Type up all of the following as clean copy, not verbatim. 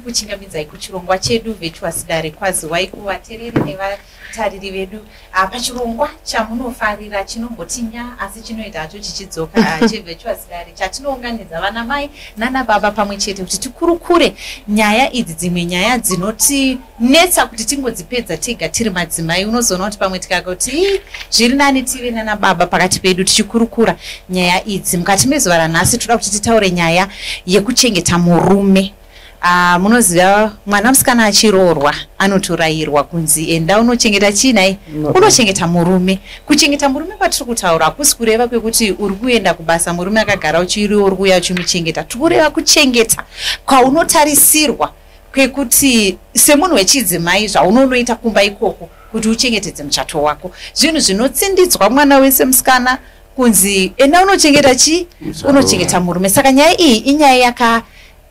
Kukuchingamidzai kuchirongwa chedu Virtuous Dare. Kwaziwai kuvateereri nevatariri vedu pachirongwa chamunofarira chinombotinya asi chinoita hacho chichidzoka, cheVirtuous Dare, chatinounganidza vana mai nana baba pamwe chete kuti tikurukure nyaya idzi, dzimwe nyaya dzinotinetsa kuti tingodzipedza tega tiri madzimai. Unozoona kuti pamwe tikakoti, "Ii, zviri nani tive nana baba pakati pedu tichikurukura nyaya idzi." Mukati mezuva ranhasi toda kuti titaure nyaya yekuchengeta murume. Munoziva mwana musikana achiroorwa anotorayirwa kunzi, "Enda unochengeta chiinai, unochengeta murume." Kuchengeta murume kwatiri kutaura hakusi kureva kwekuti uri kuenda kubasa, murume akagara, uchiriwo uri kuuya uchimuchengeta. Tiri kureva kuchengeta kwaunotarisirwa kwekuti semunhu wechidzimai zvaunonoita kumba ikoko kuti uchengetedze muchato wako. Zvinhu zvinotsindidzwa mwana wese musikana kunzi, "Enda unochengeta chii? Unochengeta murume." Saka nyaya iyi inyaya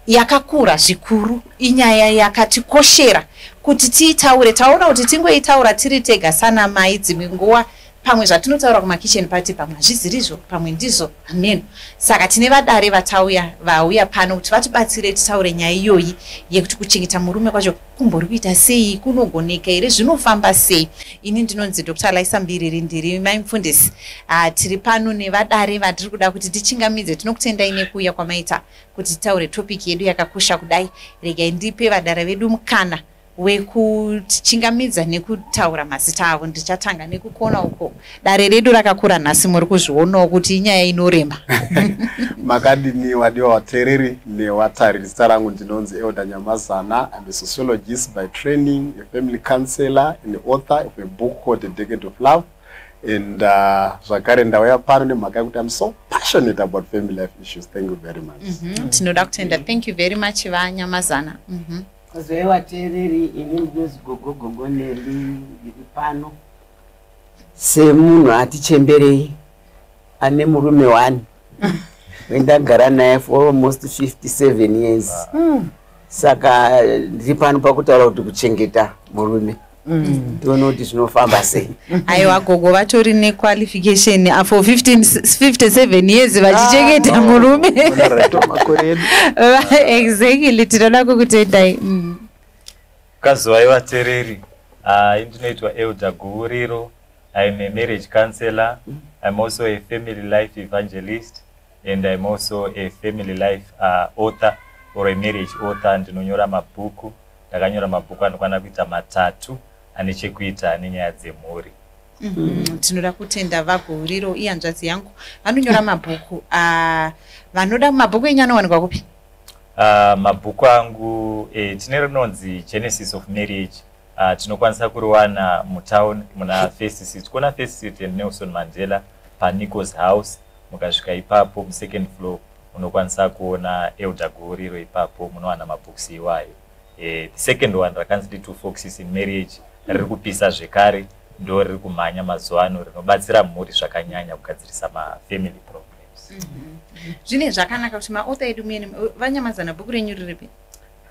yakakura zvikuru, inyaya yakatikoshera kuti tiitaure. Taona kuti tingoitaura tiri tega sana mai, dzimwe nguva pamwe zvatinotaura kumakitchen party pamwe hazvizirizvo, pamwe ndizvo, hameno. Saka tine vadare vatauya, vauya pano kuti vatibatsire titaure nyaya iyoyi yekuti kuchengeta murume kwacho kumbori kuita sei, kunogoneka here, zvinofamba sei. Ini ndinonzi Dr Laisa Mbiriri, ndiri mai mufundisi. Tiri pano nevadare vatiri kuda kuti tichingamidze. Tinokutendai nekuuya kwamaita kuti titaure topic yedu yakakosha kudai. Regai ndipe vadare vedu mukana wekutichingamidza nekutaura mazita avo. Ndichatanga nekukona uko. Dare redu rakakura nhasi, muri kuzvionawo kuti inyaya inorema. Makadini wadiwa vateereri nevatariri? Zita rangu ndinonzi Elder Nyamazana. I'm a sociologist by training, a family counselor and author of a book called A Decade of Love, and zvakare ndauya pano nemhaka yekuti I'm so passionate about family life issues. Thank you very much. Tinoda kutenda. Thank you very much, vaNyamazana. Zoi vateereri, ini ndinozi Gogo Gogoneli. Ndiri pano semunhu atichemberei ane murume one wendagara naye for almost 57 years. Saka ndiri pano pakutaura kuti kuchengeta murume, tione kuti zvinofamba sei. Aiwa, gogo vatori nequalification for 15 57 years vachichengeta murume. Makore edu. Exactly, tinoda kukutendai. Kwaziwai vateereri. Ndinoitwa Elder Guriro. I'm a marriage counselor. I'm also a family life evangelist and I'm also a family life author or a marriage author. Ndinonyora mabhuku. Ndakanyora mabhuku anokwana kuita matatu ane chekuita nenyaya dzemhuri. Tinoda kutenda vaGuriro, ihanzvadzi yangu, vanonyora mabhuku. Vanoda mabhuku enyu anowanikwa kupi? Mabhuku angu, tine rinonzi Genesis of Marriage. Tinokwanisa kuriwana mutown muna First Street, kona First Street and Nelson Mandela, paNicos House. Mukasvika ipapo musecond floor munokwanisa kuona Elder Guriro ipapo, munowana mabooks iwayo. The second one rakanzi the Two Foxes in Marriage riri kupisa zvekare, ndo riri kumhanya mazuva ano, rinobatsira mhuri zvakanyanya kugadzirisa mafamily problems. Zvine zvakanaka kuti maauthor edu mene. VaNyamazana, bhuku renyu riripi?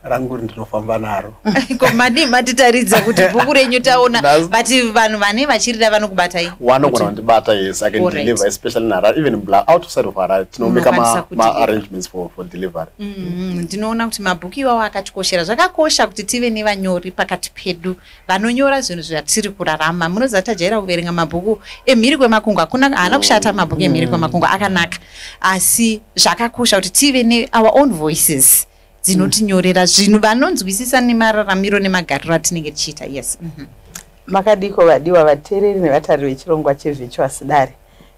Rangu ndinofamba naro. Ko madi matitaridza kuti bhuku renyu taona? But vanhu vane vachirida vanokubatai? Vanogona kundibata, yes. I can deliver, especially in Harare, even outside of Harare tinomeka Munokwanisa kudeliver. ma-arrangements for delivery. Ndinoona kuti mabhuku iwawo akatikoshera. Zvakakosha kuti tive nevanyori pakati pedu vanonyora zvinhu zvatiri kurarama. Munoziva tajaira kuverenga mabhuku emhiri kwemakungwa. Hakuna, haana kushata, mabhuku emhiri kwemakungwa akanaka, asi zvakakosha kuti tive neour own voices dzinotinyorera zvinhu, vanonzwisisa nemararamiro nemagariro atinenge tichiita. Yes. Makadiko vadiwa vateereri nevatariri vechirongwa cheVirtuous Dare?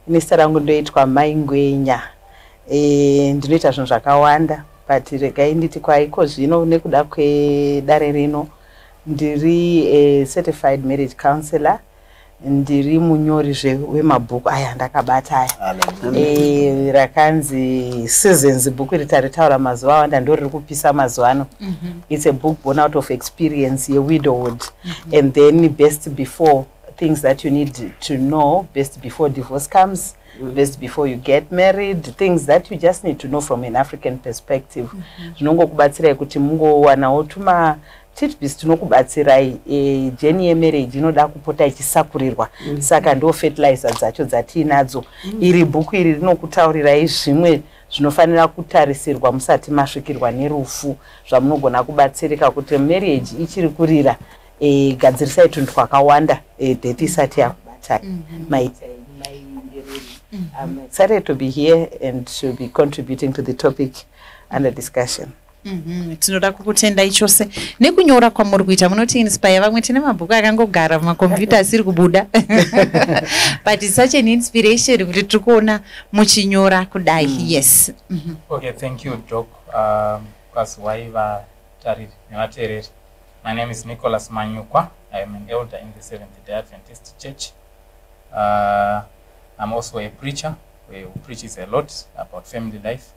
Ini zita rangu ndoitwa Mai Ngwenya. Ndinoita zvinhu zvakawanda, but regai nditi kwaiko zvino nekuda kwedare rino, ndiri certified marriage counselor, ndiri munyorizve wemabhuku aya ndakabata aya. Rakanzi Seasons, bhuku iri taritaura mazuva awanda, ndo riri kupisa mazuva ano. It's a book born out of experience yewidowhood. And then Best Before, things that you need to know best before divorce comes, best before you get married, things that you just need to know from an African perspective, zvinongokubatsirai kuti mungowanawo tuma Titbis tinokubatsirai. Journey yemarriage inoda kupota ichisakurirwa. Saka ndo fertilizer dzacho dzatiinadzo. Iri bhuku iri rinokutaurirai zvimwe zvinofanira kutarisirwa musati masvikirwa nerufu, zvamunogona kubatsirika kuti marriage ichiri kurira. Gadzirisai tunhu twakawanda death isati yakubatai. Maita Mai. I'm excited to be here and to be contributing to the topic under discussion. Tinoda kukutendai chose nekunyora kwamuri kuita. Munoti inspire vamwe. Tine mabhuku akangogara mumakombiyuta asiri kubuda, but it's such an inspiration kuti tiri kuona muchinyora kudai. Yes. Okay, thank you, Doc. Kwaziwai vatariri nevateereri. My name is Nicholas Manyukwa. I am an elder in the Seventh Day Adventist Church. I'm also a preacher who preaches a lot about family life.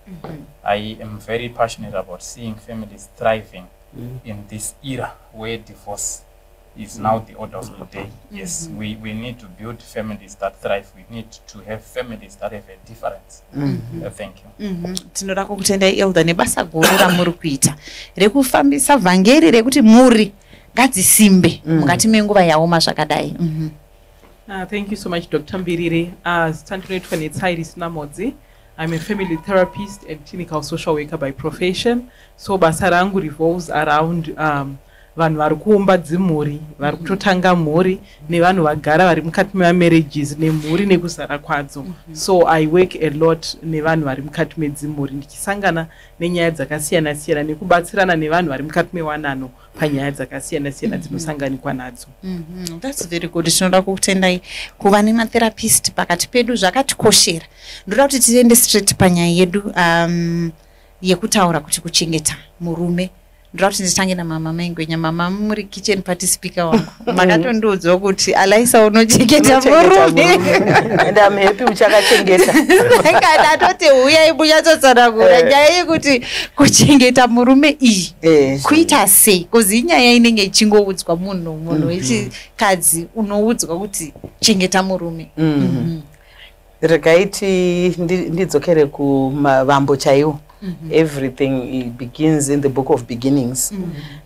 I am very passionate about seeing families thriving in this era where divorce is now the order of the day. Yes, we need to build families that thrive. We need to have families that have a difference. Thank you. Tinoda kukutendai, elder, nebasa guru ramuri kuita rekufambisa vhangeri rekuti mhuri ngadzisimbe mukati menguva yaoma zvakadai. Thank you so much, Dr. Mbirire. Zita ndinoitwa Netsairis Namodzi. I'm a family therapist and clinical social worker by profession. So basa rangu revolves around vanhu vari kuumba dzimhuri, vari kutotanga mhuri, nevanhu vagara vari mukati memamarriages nemhuri nekuzara kwadzo. So I work a lot nevanhu vari mukati medzimhuri, ndichisangana nenyaya dzakasiyana siyana nekubatsirana nevanhu vari mukati mewanano panyaya dzakasiyana siyana dzinosanganikwa nadzo. That's very good. Tinoda kukutendai kuva nematherapist pakati pedu, zvakatikoshera. Ndoda kuti tiende straight panyaya yedu yekutaura kuti kuchengeta murume. Ndoda kuti nditange namama Maingwenya. Mama, muri kitchen party speaker wangu, makatondiudzawo kuti Alaisa unochengeta murume. And I'm happy uchakachengeta. Kana atoti huyai munyatsotsanangura nyaya yekuti kuchengeta murume iyi kuita sei, because inyaya inenge ichingoudzwa munhu wechikadzi, unoudzwa kuti chengeta murume. Regai ndidzokere kumavambo chaiwo. Everything begins in the book of beginnings.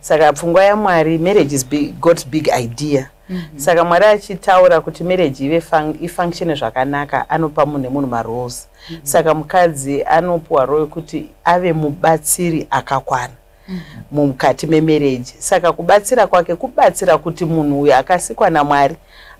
Saka pfungwa yaMwari, marriage is big, God's big idea. Saka Mwari achitaura kuti marriage ive ifunctione zvakanaka, anopa munhu nemunhu maroles. Saka mukadzi anopiwa role yekuti ave mubatsiri akakwana mukati memarriage. Saka kubatsira kwake kubatsira kuti munhu uyu akasikwa naMwari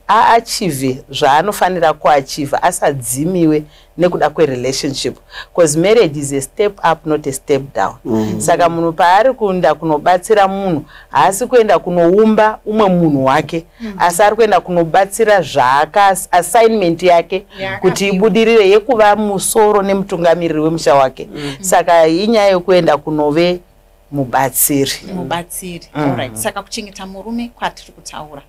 aachieve zvaanofanira kuachieva, asadzimiwe nekuda kwerelationship, because marriage is a step up, not a step down. Saka munhu paari kuenda kunobatsira munhu, haasi kuenda kunoumba umwe munhu wake, asi ari kuenda kunobatsira zvaaka assignment yake kuti ibudirire, yekuva musoro nemutungamiriri wemusha wake. Saka inyaya yekuenda kunove mubatsiri. Mubatsiri. Alright, saka kuchengeta murume kwatiri kutaura,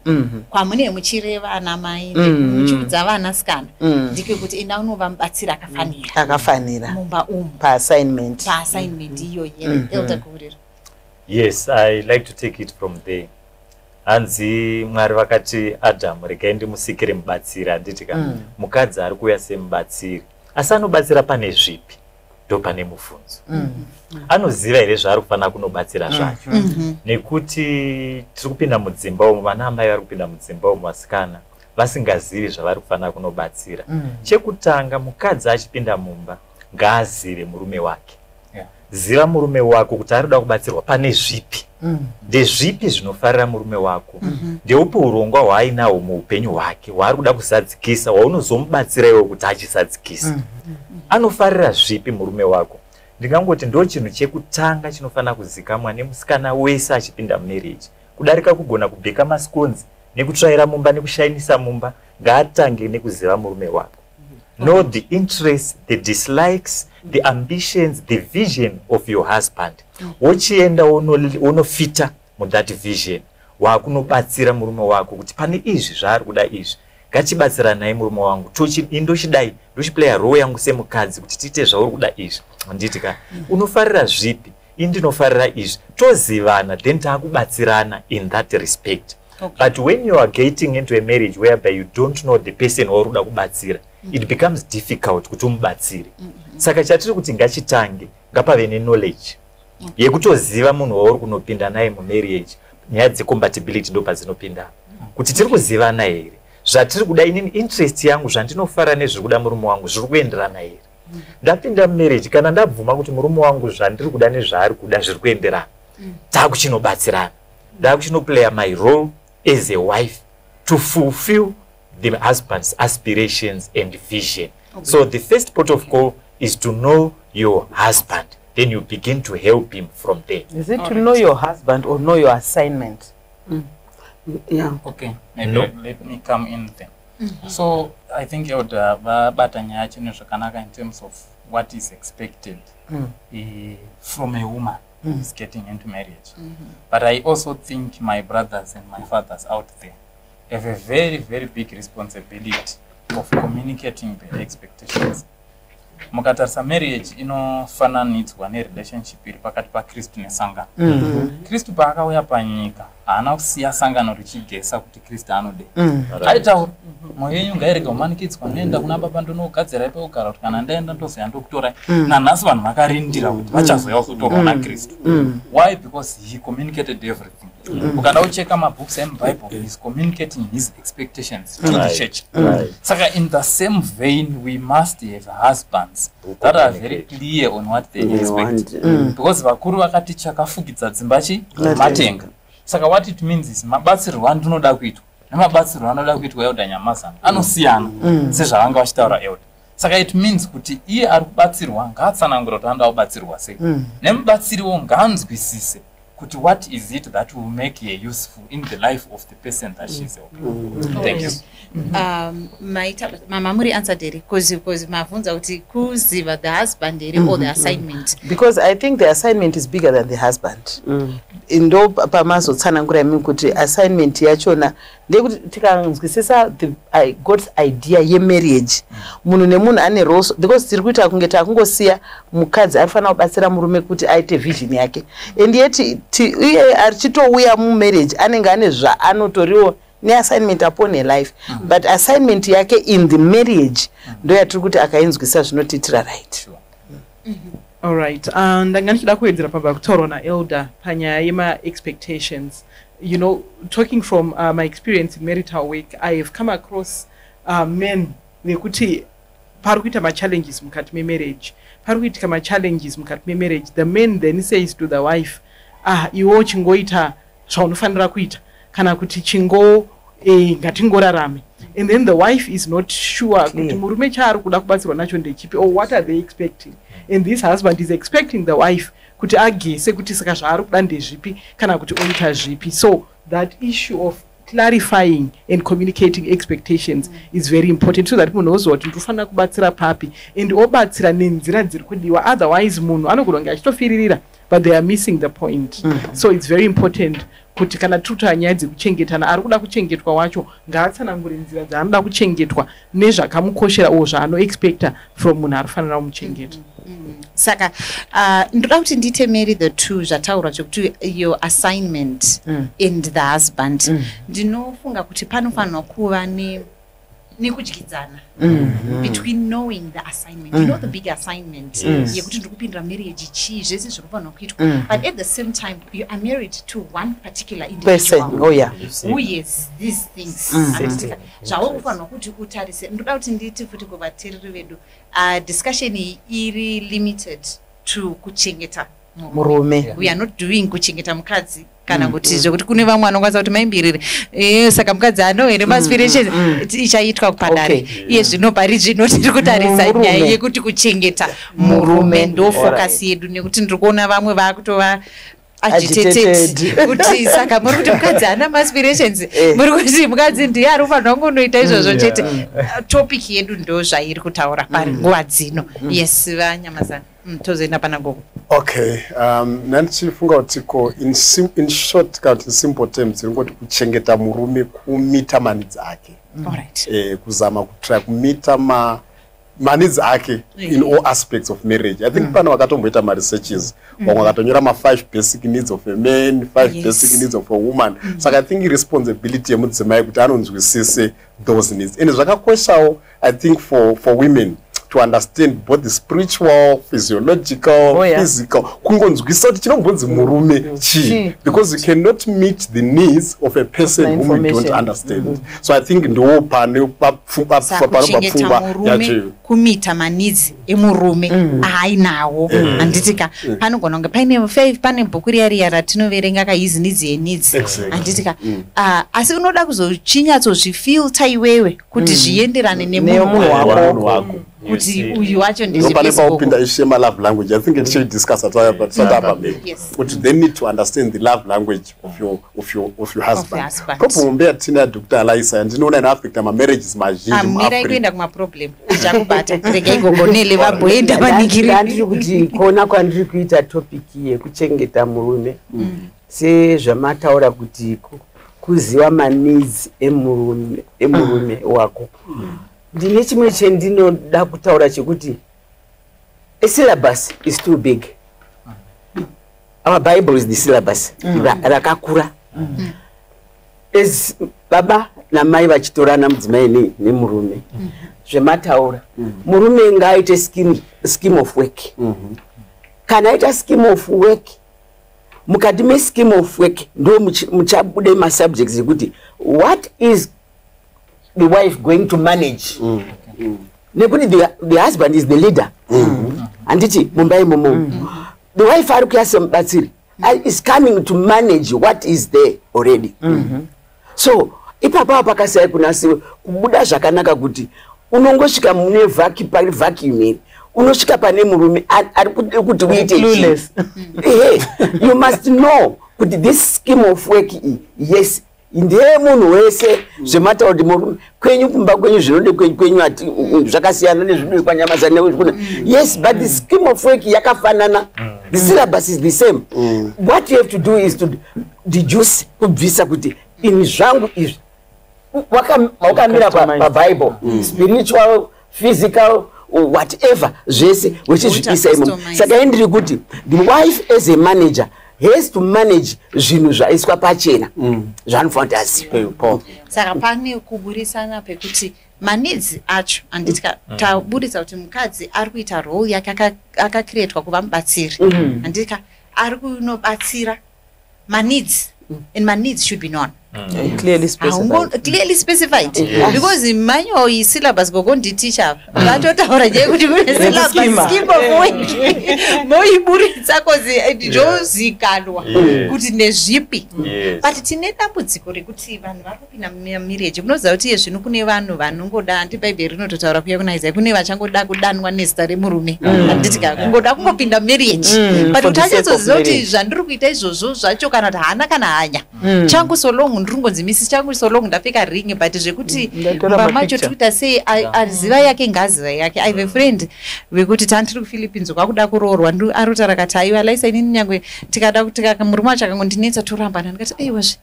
kwamune muchireva ana mai, muchiudza vanasikana, ndekekuti enda unova mubatsiri akafanira akafanira mumba umu paassignment. Paassignment iyoyi. Elder Guriro. Yes, I like to take it from there. Hanzi Mwari vakati Adhamu, "Regai ndimusikire mubatsiri," handiti ka? Mukadzi ari kuuya semubatsiri, asi anobatsira pane zvipi? Ndo pane mubvunzo. Anoziva here zvaari kufanira kunobatsira zvacho? Nekuti tiri kupinda mudzimba umu, vana amai vari kupinda mudzimba umu, vasikana vasingazivi zvavari kufanira kunobatsira. Chekutanga, mukadzi achipinda mumba ngaazive murume wake. Ziva murume wako kuti ari kuda kubatsirwa pane zvipi, ndezvipi zvinofarira murume wako, ndeupi urongwa hwaainahwo muupenyu hwake hwaari kuda kuzadzikisa, hwaunozomubatsira iwe kuti achizadzikisa. Anofarira zvipi murume wako? Ndingangoti ndo chinhu chekutanga chinofanira kuzikamwa nemusikana wese achipinda mumarriage. Kudarika kugona kubheka mascones nekutsvaira mumba nekushainisa mumba, ngaatange nekuziva murume wako. Know the interests, the dislikes, the ambitions, the vision of your husband. Wochienda wonofita muthat vision, wakunobatsira murume wako kuti pane izvi zvaari kuda izvi, ngatibatsiranai murume wangu. Indochidai, ndochiplaya role yangu semukadzi kuti tiite zvauri kuda izvi, handiti ka? Unofarira zvipi? Indinofarira izvi. Tozivana, then taakubatsirana in that respect. But when you are getting into a marriage whereby you don't know the person wauri kuda kubatsira, it becomes difficult kuti umubatsire. Saka chatiri kuti ngachitange, ngapave neknowledge yekutoziva munhu wauri kunopinda naye mumarriage. Nyaya dzecompatibility ndo padzinopinda, kuti tiri kuzivana here, zvatiri kuda, inini interest yangu, zvandinofara nezviri kuda murume wangu zviri kuenderana here. Ndapinda mumarriage, kana ndabvuma kuti murume wangu zvandiri kuda nezvaari kuda zviri kuenderana, taakuchinobatsirana, ndaakuchinoplaya my role as a wife to fulfill the husband's aspirations and vision. So the first port of call is to know your husband, then you begin to help him from there. Is it to know your husband or know your assignment? Yeah. Okay, maybe. No. Let me come in then. So I think Elder vabata nyaya yacho zvakanaka in terms of what is expected from a woman who is getting into marriage. But I also think my brothers and my fathers out there have a very, very big responsibility of communicating their expectations. Mukatarisa, marriage inofananidzwa nerelationship iri pakati paKristu nesangano. Kristu paakauya panyika, haana kusiya sangano richigesa kuti Kristu anodei. Aitaura, "Mwoyo yenyu ngairega kumanikidzwa, noenda kuna Baba, ndinogadzirai pekugara, kuti kana ndaenda ndozoya ndokutorai." Nanhasi vanhu vakarindira kuti vachazoya kuzotorwa naKristu. Why? Because he communicated everything. Ukada kucheka mabooks emuBible, he is communicating his expectations to the church. Saka in the same vein, we must have husbands Who that are very communicate. clear on what they They expect, want. Because vakuru vakati chakafukidza dzimba chi matenga. Saka what it means is mabatsirwo andinoda kuitwa nemabatsirwo anoda kuitwa Elder Nyamazana anosiyana, sezvavanga vachitaura Elder. Saka it means kuti iye ari kubatsirwa ngaatsanangura kuti anoda kubatsirwa sei, nemubatsiriwo ngaanzwisise kuti what is it that will make her useful in the life of the person that she is helping. Thank you. Maita mama, muri answered here? Because mabvunza kuti kuziva the husband here or the assignment. Because I think the assignment is bigger than the husband. Ndo pamazotsanangura imi kuti assignment yachona ndeyekuti tikanzwisisa the God's idea yemarriage, munhu nemunhu ane role, because tiri kuita kunge takungosiya mukadzi arifanira kubatsira murume kuti aite vision yake, and yet iye achitouya mumarriage anenge ane zvaanotoriwo neassignment upon her life, but assignment yake in the marriage ndo yatiri kuti akainzwisisa zvinotiitira right. Sure. Alright, ndanga ndichida kuwedzera pabva kutaurwa naElder panyaya yema-expectations. Talking from my experience in marital work, I have come across men vekuti pari kuita machallenges mukati memarriage, pari kuitika machallenges mukati memarriage, the man then says to the wife, "Ah, iwo chingoita zvaunofanira kuita," kana kuti chingo "Ngatingorarame." And then the wife is not sure kuti murume chaari kuda kubatsirwa nacho ndechipi, or what are they expecting. And this husband is expecting the wife kuti agese kuti saka zvaari kuda ndezvipi, kana kuti oita zvipi. So that issue of clarifying and communicating expectations is very important, so that munhu oziva kuti ndinofanira kubatsira papi and obatsira nenzira dziri kudiwa. Otherwise munhu anogona kunge achitofiririra, but they are missing the point. So it's very important kuti kana tiri kutaura nyaya dzekuchengetana, ari kuda kuchengetwa wacho ngaatsanangure nzira dzaanoda kuchengetwa nezvakamukoshera or zvaanoexpecta from munhu ari kufanira kumuchengeta. Saka ndoda kuti ndiite marry the two zvataurwa zvekuti your assignment and the husband. Ndinofunga kuti panofanirwa kuva nekudyidzana between knowing the assignment, the big assignment yekuti ndiri kupindira marriage, chii zvese zviri kufanirwa kuitwa, but at the same time you are married to one particular person individual oh yeah who is these things. Handitika zvauri kufanirwa kuti utarise. Ndoda kuti nditi futi kuvateereri vedu, discussion iyi iri limited to kuchengeta murume. We are not doing kuchengeta mukadzi, kana kuti zvekuti kune vamwe vanokwanisa kuti maimbirire, "Saka mukadzi ano here maaspirations?" Ichaitwa padare. Iye zvino pari zvino tiri kutarisa Murume. nyaya yekuti kuchengeta murume, ndo focus yedu, nekuti ndiri kuona vamwe vaakutova agitated Agitated. kuti saka muri kuti mukadzi haana maaspirations, muri kuti mukadzi ndiye ari kufanira kungonoita izvozvo chete. Topic yedu ndo zvairi kutaura pari nguva dzino. Yes, vaNyamazana. Tozoenda pana gogo. Okay, nandichifunga kuti ko in short, kana kuti in simple terms, tiri ngoti kuchengeta murume kumeeta maneeds ake. Kuzama kutry kumeeta maneeds ake in all aspects of marriage. I think pane vakatomboita maresearches, vamwe vakatonyora ma5 basic needs of a man, 5 basic needs of a woman. Saka I think responsibility yemudzimai kuti anonzwisise those needs, and zvakakoshawo, I think, for women to to understand both the spiritual, physiological, physical, kungonzwisisa kuti chinombonzi murume chii, because you cannot meet the needs of a person Pasina whom you don't information. understand. So I think ndo pane Saka panobva kuchengeta pfungwa murume, yacho. kumita maneeds emurume aainawo, handiti ka? Panogona kunge paine five, pane bhuku riya riya ratinoverenga ka, his needs yeneeds, handiti ka? Ah, asi unoda kuzochinyatsozvifilter iwewe kuti zvienderane nemunhu Nemunhu wako, wako. Munhu wako. kuti You see. uyu wacho Ndo pane paupinda issue yema love language. I think tichaidiscussa tisati apa mberi, kuti they need to understand the love language of your husband. Husband. Problem hombe yatina yaDr Alaisa, yandinoona inoaffecta mamarriages mazhinji Mirai muAfrica. kuenda kumaproblem, ndichakubata. Regai Gogonele vamboenda vanikiri. Ndandiri kuti kuona kwandiri kuita topic yekuchengeta murume, sezvamataura kuti kuziva maneeds emurume wako, ndine chimwe chendinoda kutaura chekuti a syllabus is too big. Our Bible is the syllabus rakakura. As baba namai vachitorana, mudzimai nemurume, zvemataura, murume ngaaite scheme of work. Kana aita scheme of work, mukati mescheme of work ndo muchabude masubjects ekuti what is the wife going to manage, nekuti the husband is the leader, handiti? Mumba imomo the wife ari kuya semubatsiri, is coming to manage what is there already. So ipapo apo pakasai kunasi kubuda zvakanaka kuti unongosvika mune pari vacuum iri, unosvika pane murume ari kuti uite chii. Clueless. Ehe, you must know kuti this scheme of work iyi, yes, ndeye munhu wese. Zvemataura kuti murume kwenyu, kumba kwenyu, zvinode kwenyu zvakasiyana nezvinode kwaNyamasani. Yes, but the scheme of work yakafanana, the syllabus is the same. What you have to do is to deduce, kubvisa kuti ini zvangu izvi wakamira Customize. paBible, spiritual, physical, whatever, zvese uchizviisa imomo. Customize. Saka indiri kuti the wife as a manager has to manage zvinhu zvaiswa pachena zvaanofanira kuti azive. Saka pane kuburisana pekuti maneeds acho, handiti? Taburitsa kuti mukadzi ari kuita role yake, akacreatwa kuva mubatsiri, handiti? Ari kunobatsira maneeds, and maneeds should be known. Clearly specified. Clearly specified. Yes. Because manual isyllabus, gogo nditicha, vatotaura nyaya yekuti kune syllabus, Schema. scheme of work, moiburitsa 'cause zvozikanwa kuti ndezvipi. But tine dambudziko rekuti vanhu vari kupinda mumarriage, munoziva kuti iye zvino kune vanhu vanongoda, handi Bhaibheri rinototaura kuya kuna Isaya, kune vachangoda kudanwa nezita remurume, handiti ka? Kungoda kungopinda marriage, but For kuti the sake of anyatsoziva kuti marriage. zvandiri kuita izvozvo zvacho, kana kuti haana kana hanya, changu so long ndiri kungonzi misi, changu so long ndapfeka ring, but zvekuti Ndatora mumba macho mapicture. tiri kuita sei, aziva yake, ngaziva yake. I have a friend wekuti tani tiri kuPhilippines, kwakuda kuroorwa, arota rakati, "Aiwa Laisa, inini nyangwe tikada kuti murume wacho akangondinetsa, torambana." Ndikati, "Aiwazve,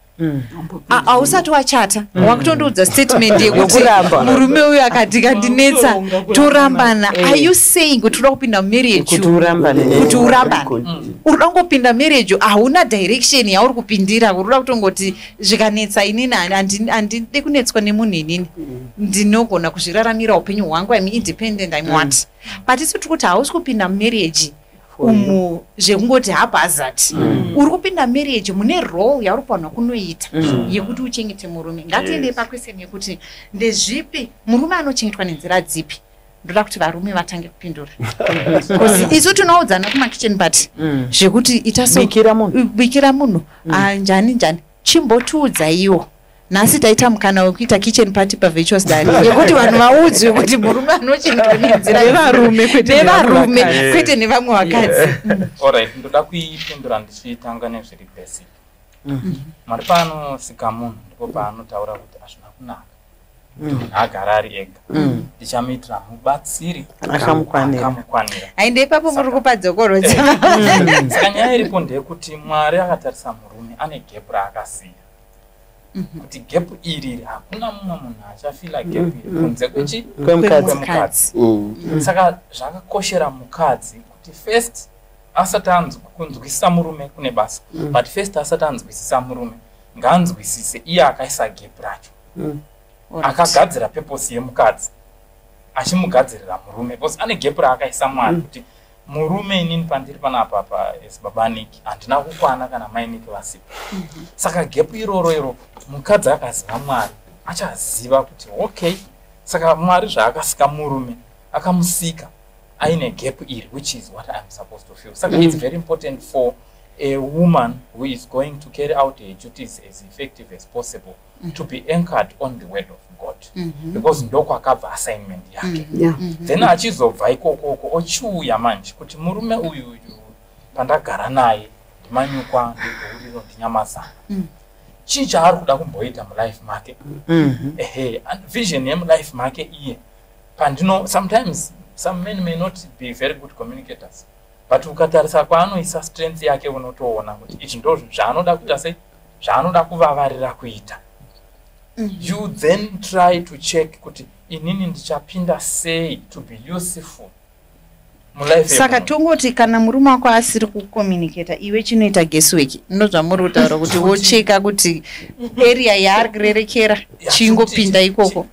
hausati wachata wakutondiudza statement yekuti Yokuramba. murume uyu akati kandinetsa, Wakutoronga torambana." Are you saying kuti uda kupinda mumarriage Kuti urambane. kuti urambane? Uri kuda kungopinda marriage, hauna direction yauri kupindira. Uri kuda kutongoti zvikanetsa, inini handidi kunetswa nemunhu, inini ndinogona kuzviraramira upenyu hwangu, I'm independent, I'm what. But isu tiri kuti hausi kupinda mumarriage umu zvekungoti haphazard. Uri kupinda marriage mune role yauri kufanira kunoita yekuti uchengete murume. Ngatiende paquestion yekuti ndezvipi, murume anochengetwa nenzira dzipi? Ndoda kuti varume vatange kupindura, 'cause isu tinoudzana kumakitchen party zvekuti ita so, Bikira munhu. Bikira munhu. Ah, njani njani, chimbotiudzaiwo. Nhasi taita mukana wekuita kitchen party paVirtuous Dare yekuti vanhu vaudzwe kuti murume anochengetwa nenzira Nevarume, kwete nevamwe nevarume, vakadzi. kwete nevamwe vakadzi. Alright, ndoda kuipindura ndichitanga nezviri basic. Mwari paanosika munhu, ndipo paanotaura kuti hazvina kunaka kuti munhu agara ari ega, ndichamuitira mubatsiri Akamukwanira. akamukwanira. Hainde ipapo muri kupadzokorodza. Saka nyaya iripo ndeyekuti Mwari akatarisa murume, ane gap raakasiya, kuti gap iri hakuna mumwe munhu achafilla gap iri kunze kwechi Kwemukadzi. kwemukadzi. Saka zvakakoshera mukadzi kuti first asati kunzwisisa murume kune basa, but first asati anzwisisa murume, ngaanzwisise iye akaisa gap racho, akagadzira purpose yemukadzi. Achimugadzirira murume, because ane gap raakaisa Mwari kuti murume, inini pandiri panapa pa as baba Niki handina kukwana kana mai Niki vasipo. Saka gap iroro iro, mukadzi akaziva Mwari achaziva kuti okay, saka Mwari zvaakasika murume, akamusika aine gap iri, which is what I'm supposed to feel. Saka it's very important for a woman who is going to carry out her duties as effective as possible to be anchored on the word of God, because ndokwakabva assignment yake. Then achizobva ikokoko, ochiuya manje kuti murume uyu uyu pandagara naye, ndimanyukwa, ndigouriro, ndinyamazana, chii chaari kuda kumboita mulife make? Ehe, and vision yemulife make iye pandino. Sometimes some men may not be very good communicators, but ukatarisa kwaanoisa strength yake, unotoona kuti izvi ndo zvaanoda kuita, sei zvaanoda kuvavarira kuita. You then try to check kuti inini ndichapinda sei to be useful mulife Saka yemunhu. Tongoti kana murume wako asiri kucommunicata, iwe chinoita guesswork, ndozvamuri kutaura kuti wocheka kuti area yaari kurerekera, Ya, chingopinda ikoko.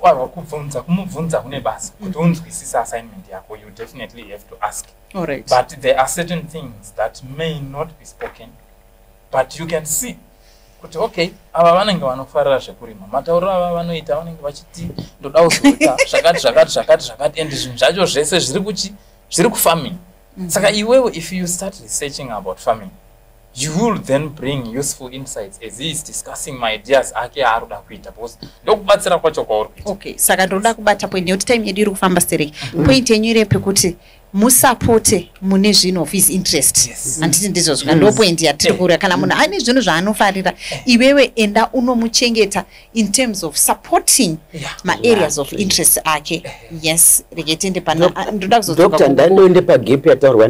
Warwa kubvunza, kumubvunza kune basa kuti unzwisise assignment yako. You definitely have to ask. Alright. But there are certain things that may not be spoken, but you can see kuti okay, ava vanenge vanofarira zvekurima, matauriro ava vanoita, vanenge vachiti ndoda kuzoita zvakati zvakati zvakati zvakati, and zvinhu zvacho zvese zviri kuchi zviri kufarming. Saka iwewe, if you start researching about farming, you will then bring useful insights as he is discussing my ideas ake aari kuda kuita, because ndokubatsira kwacho kwauri kuita. Okay, saka ndoda kubata point nekuti time yedu iri kufamba stereki. Point yenyu iri pekuti musapote mune zvinhu of his interest. Yes. Handiti ndizvo zvika? Ndo point yatiri kureva. Kana munhu ane zvinhu zvaanofarira, iwewe enda unomuchengeta in terms of supporting maareas of interest ake. Yes, rege tiende pana ndoda kuzodzoka. Doctor, ndandoende pagap yataurwa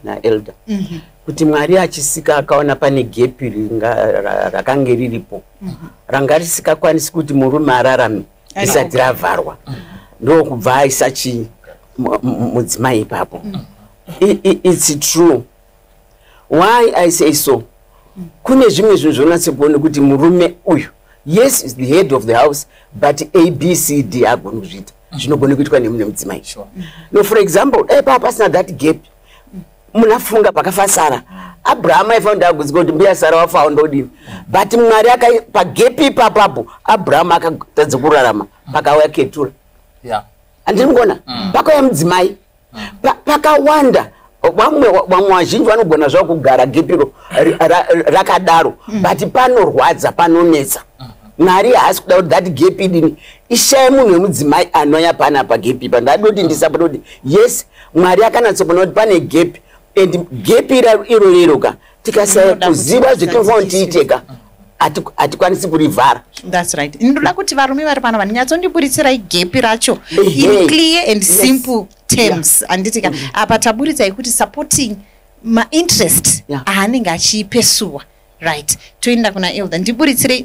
naelder kuti Mwari achisika akaona pane gap rakange riripo, ranga risikakwanisi kuti murume ararame risati ravharwa, ndokubva aisa chi mudzimai ipapo. It's true. Why I say so, kune zvimwe zvinhu zvonatse kuona kuti murume uyu, yes, is the head of the house, but A, B, C, D haagoni kuzviita, zvinogone kuitwa nemudzimai. No, for example, dai paa pasina that gap, munafunga pakafa Sara, Abrahamu aifanira kuti agudzika kuti mbuya Sara wafawo, ndodini? But Mwari pagap ipapapo, Abrahamu akatadza kurarama, pakauya Ketura. Handiri kuona pakauya mudzimai. Pakawanda vamwe vazhinji vanogona zvavo kugara gapiro rakadaro, but panorwadza, panonetsa. Mwari haasi kuda kuti that gap idini, ishaye munhu wemudzimai anoya panapa gap ipa. Ndadoti ndisapota kuti yes, Mwari akanatsokuona kuti pane gap, and gap iro rero ka, tikasaya Rinoda kuti kuziva zvetinofanira rizadzikiswe. tiite ka, hatikwanisi kurivhara. That's right. Ndoda kuti varume vari pano vanyatsondiburitsira gap racho Ehe. in clear and simple terms, handiti ka? Apa taburitsai kuti supporting mainterest aanenge achipesuwa. Right, toenda kuna elder. Ndiburitsirei,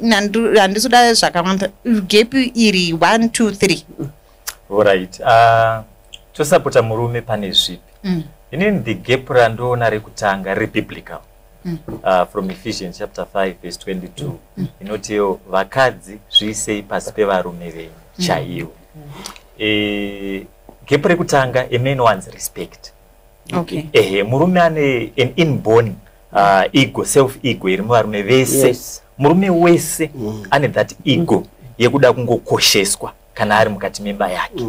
handisi kuda zvakawanda, gap iri 1, 2, 3. Alright, tosapota murume pane zvipi? Inini the gap randoona rekutanga rebiblical, from Ephesians chapter 5 verse 22, inotiyo vakadzi zviisei pasi pevarume venyu chaivo. Gap rekutanga, a man wants respect. Ehe, murume ane an inborn ego, self ego iri muvarume vese. Murume wese ane that ego yekuda kungokosheswa kana ari mukati memba yake.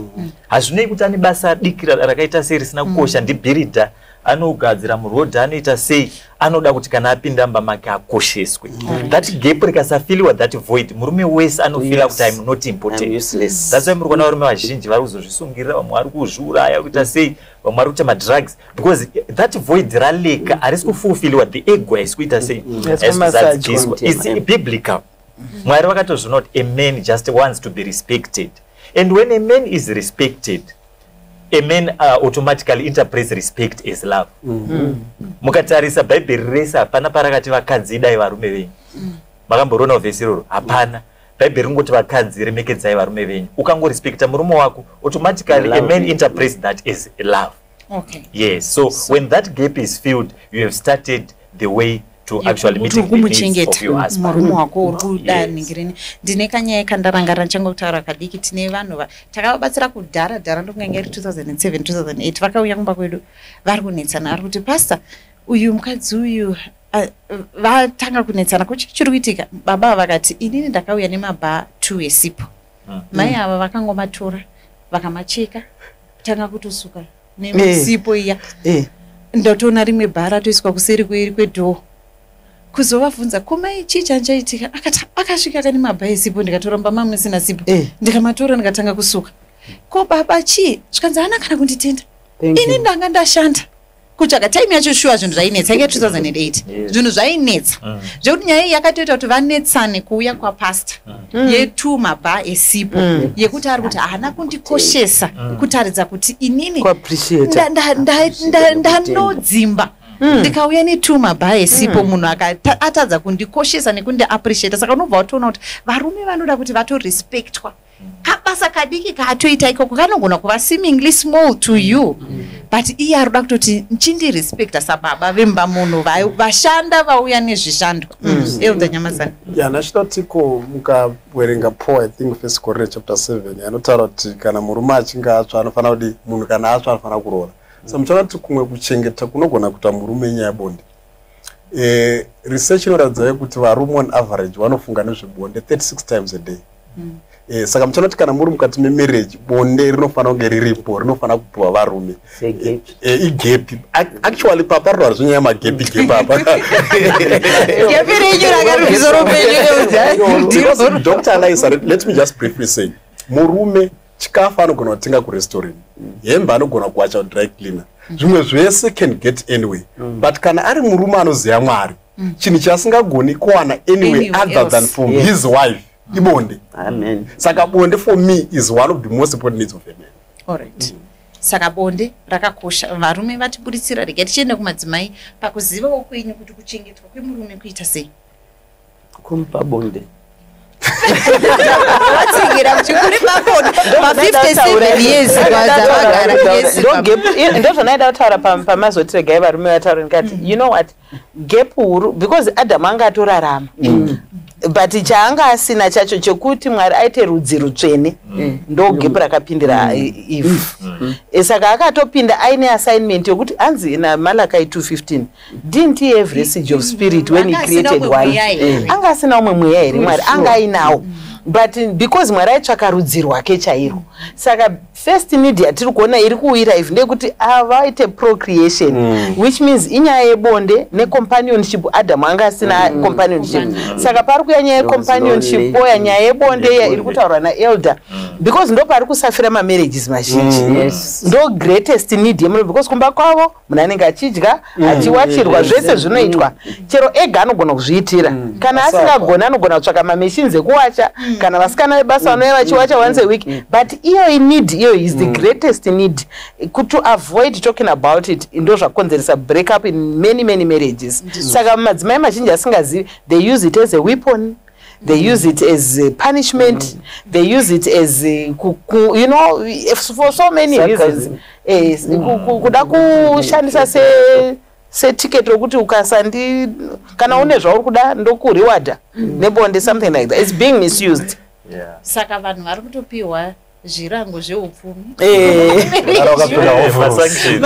Hazvinei kuti ane basa diki rakaita sei, risina kukosha, ndibhiridha, anogadzira murodhi, anoita sei, anoda kuti kana apinda mumba make akosheswe. That gap rikasafiliwa, that void, murume wese anofila kuti I'm not important. I'm useless. That's why muri kuona varume vazhinji vari kuzozvisungirira, vamwe vari kuzviuraya, kuita sei, vamwe vari kuita madrugs, because that void raleka, harisi kufulfiliwa, the ego haisi kuita sei, haisi kuzadzikiswa. It's biblical. Mwari vakatozviona kuti a man just wants to be respected, and when a man is respected, a man automatically interprets respect as love. Mukatarisa Bhaibheri rese, hapana parakati vakadzi idai varume venyu. Makamborionawo vhesi iroro? Hapana. Bhaibheri ringoti vakadzi remekedzai varume venyu. Ukangorespekta murume wako, automatically a man interprets that as love. Yes, so when that gap is filled, you have started the way. To actually Kuti meeting uri the needs of kumuchengeta your husband. murume wako, uri kuda Yes. nhingirini. Ndine kanyaya kandarangarira, ndichangotaura kadiki. Tine vanhu takavabatsira kudhara dhara, ndokunge iri 2007, 2008. Vakauya kumba kwedu vari kunetsana, vari kuti, "Pastor, uyu mukadzi uyu vatanga kunetsana kuchi chiri kuitika?" Baba ava vakati, "Inini ndakauya nemabha 2 esipo. Mai ava vakangomatora, vakamacheka, tanga kutosuka nesipo iya. Ndatoona rimwe bhara ratoiswa kuseri kwedoor. Kuzovabvunza, 'Kumai, chii chanchaitika?' Akati, 'Akasvika kane mabha esipo, ndikatora mumba mamusina sipo, ndikamatora, ndikatanga kusuka. Ko baba, chii?' Zvikanzi, 'Haana kana kunditenda. Thank Ini you. ndanga ndashanda kutsvaga.' Time yacho shuwa zvinhu zvainetsa, inge 2008. Zvinhu zvainetsa zvekuti nyaya iyi yakatoita kuti vanetsane kuuya kwapasta yetu mabha esipo, yekuti ari kuti haana kundikoshesa, kutaridza kuti inini Kuappreciate. Ndanodzimba ndikauya netu mabha esipo, munhu atadza kundikoshesa nekundiappreciata." Saka unobva watoona kuti varume vanoda kuti vatorespectwa. Kabasa kadiki kaatoita ikoko kanogona kuva seemingly small to you, but iye ari kuda kutoti nchindirespecta sababa vemba, munhu vashanda vauya nezvishando. Elder Nyamasana. Ya, nachitotiko mukaverenga Paul, I think First Corinthians chapter 7, anotaura kuti kana murume achinge atsva anofanira kuti munhu kana atsva anofanira kuroora. So muchaona kuti kumwe kuchengeta kunogona kuita murume inyaya yebonde. Research inoratidza kuti varume on average vanofunga nezvebonde 36 times a day. Saka muchaona kuti kana muri mukati memarriage, bonde rinofanira kunge riripo, rinofanira kupiwa varume. Segap. Igap actually papa rinoa zvinyaya magapi gap apa. Gap renyu rakari musoro penyu, Elder. Because Dr. Alisa, let me just briefly say, murume chikafu anogona kutenga kurestaurant, hembe anogona kuwacha dry cleaner, zvimwe zvese can get anyway, but kana ari murume anoziva Mwari, chinhu chaasingagoni kuwana anyway Anywhere other else. than from his wife ibonde. Amen. Saka bonde for me is one of the most important needs of a man. Alright, saka bonde rakakosha, varume vatiburitsira. Rega tichienda kumadzimai, pakuzivawo kwenyu kuti kuchengetwa kwemurume kuita sei? Kumupa bonde. Vatsingira kuti kuri pabonde pa57 years kwadzavagara. Yes. Ndozvanaida kutaura pamazoti regai varume vataura, ndikati, you know what, gap huru, because Adamu anga atorarama, but chaanga asina chacho chekuti Mwari aite rudzi rutsvene, ndo gap rakapindira Eve. Saka akatopinda aine assignment yokuti anzi naMalachi 2:15, "Didn't he have residue of spirit when he Anga asina created umwe one?" mweya here? Anga asina umwe mweya here Mwari? Anga ainawo, but because Mwari aitsvaka rudzi rwake chairwo. Saka first need yatiri kuona iri kuwira Eve ndeyekuti avaite procreation, which means inyaya yebonde necompanionship. Adamu anga asina companionship. Saka pari kuya nyaya It was yecompanionship, lonely. poya nyaya yebonde iya iri Yebonde. kutaurwa naelder, because ndo pari kusafira mamarriages mazhinji. Ndo greatest need yemunhu, because kumba kwavo munhu anenge achidya, achiwachirwa, zvese zvinoitwa. Chero ega anogona kuzviitira. Kana Asi asingagoni, anogona kutsvaka mamachines ekuwacha, kana vasikana vebasa vanouya vachiwacha once a week. But iyo need iyo is the greatest need. To avoid talking about it ndo zvakonzeresa break up in many, many marriages. Saka madzimai mazhinji asingazivi, they use it as a weapon, they use it as a punishment, they use it as a, for so many Sarcasm. reasons. Kuda kushandisa seticket rokuti ukasandi, kana une zvauri kuda, ndokurewarda nebonde, something like that. It's being misused. Saka vanhu vari kutopiwa zvirango zveupfumi. Kana wakapfeka overalls. Masanctions.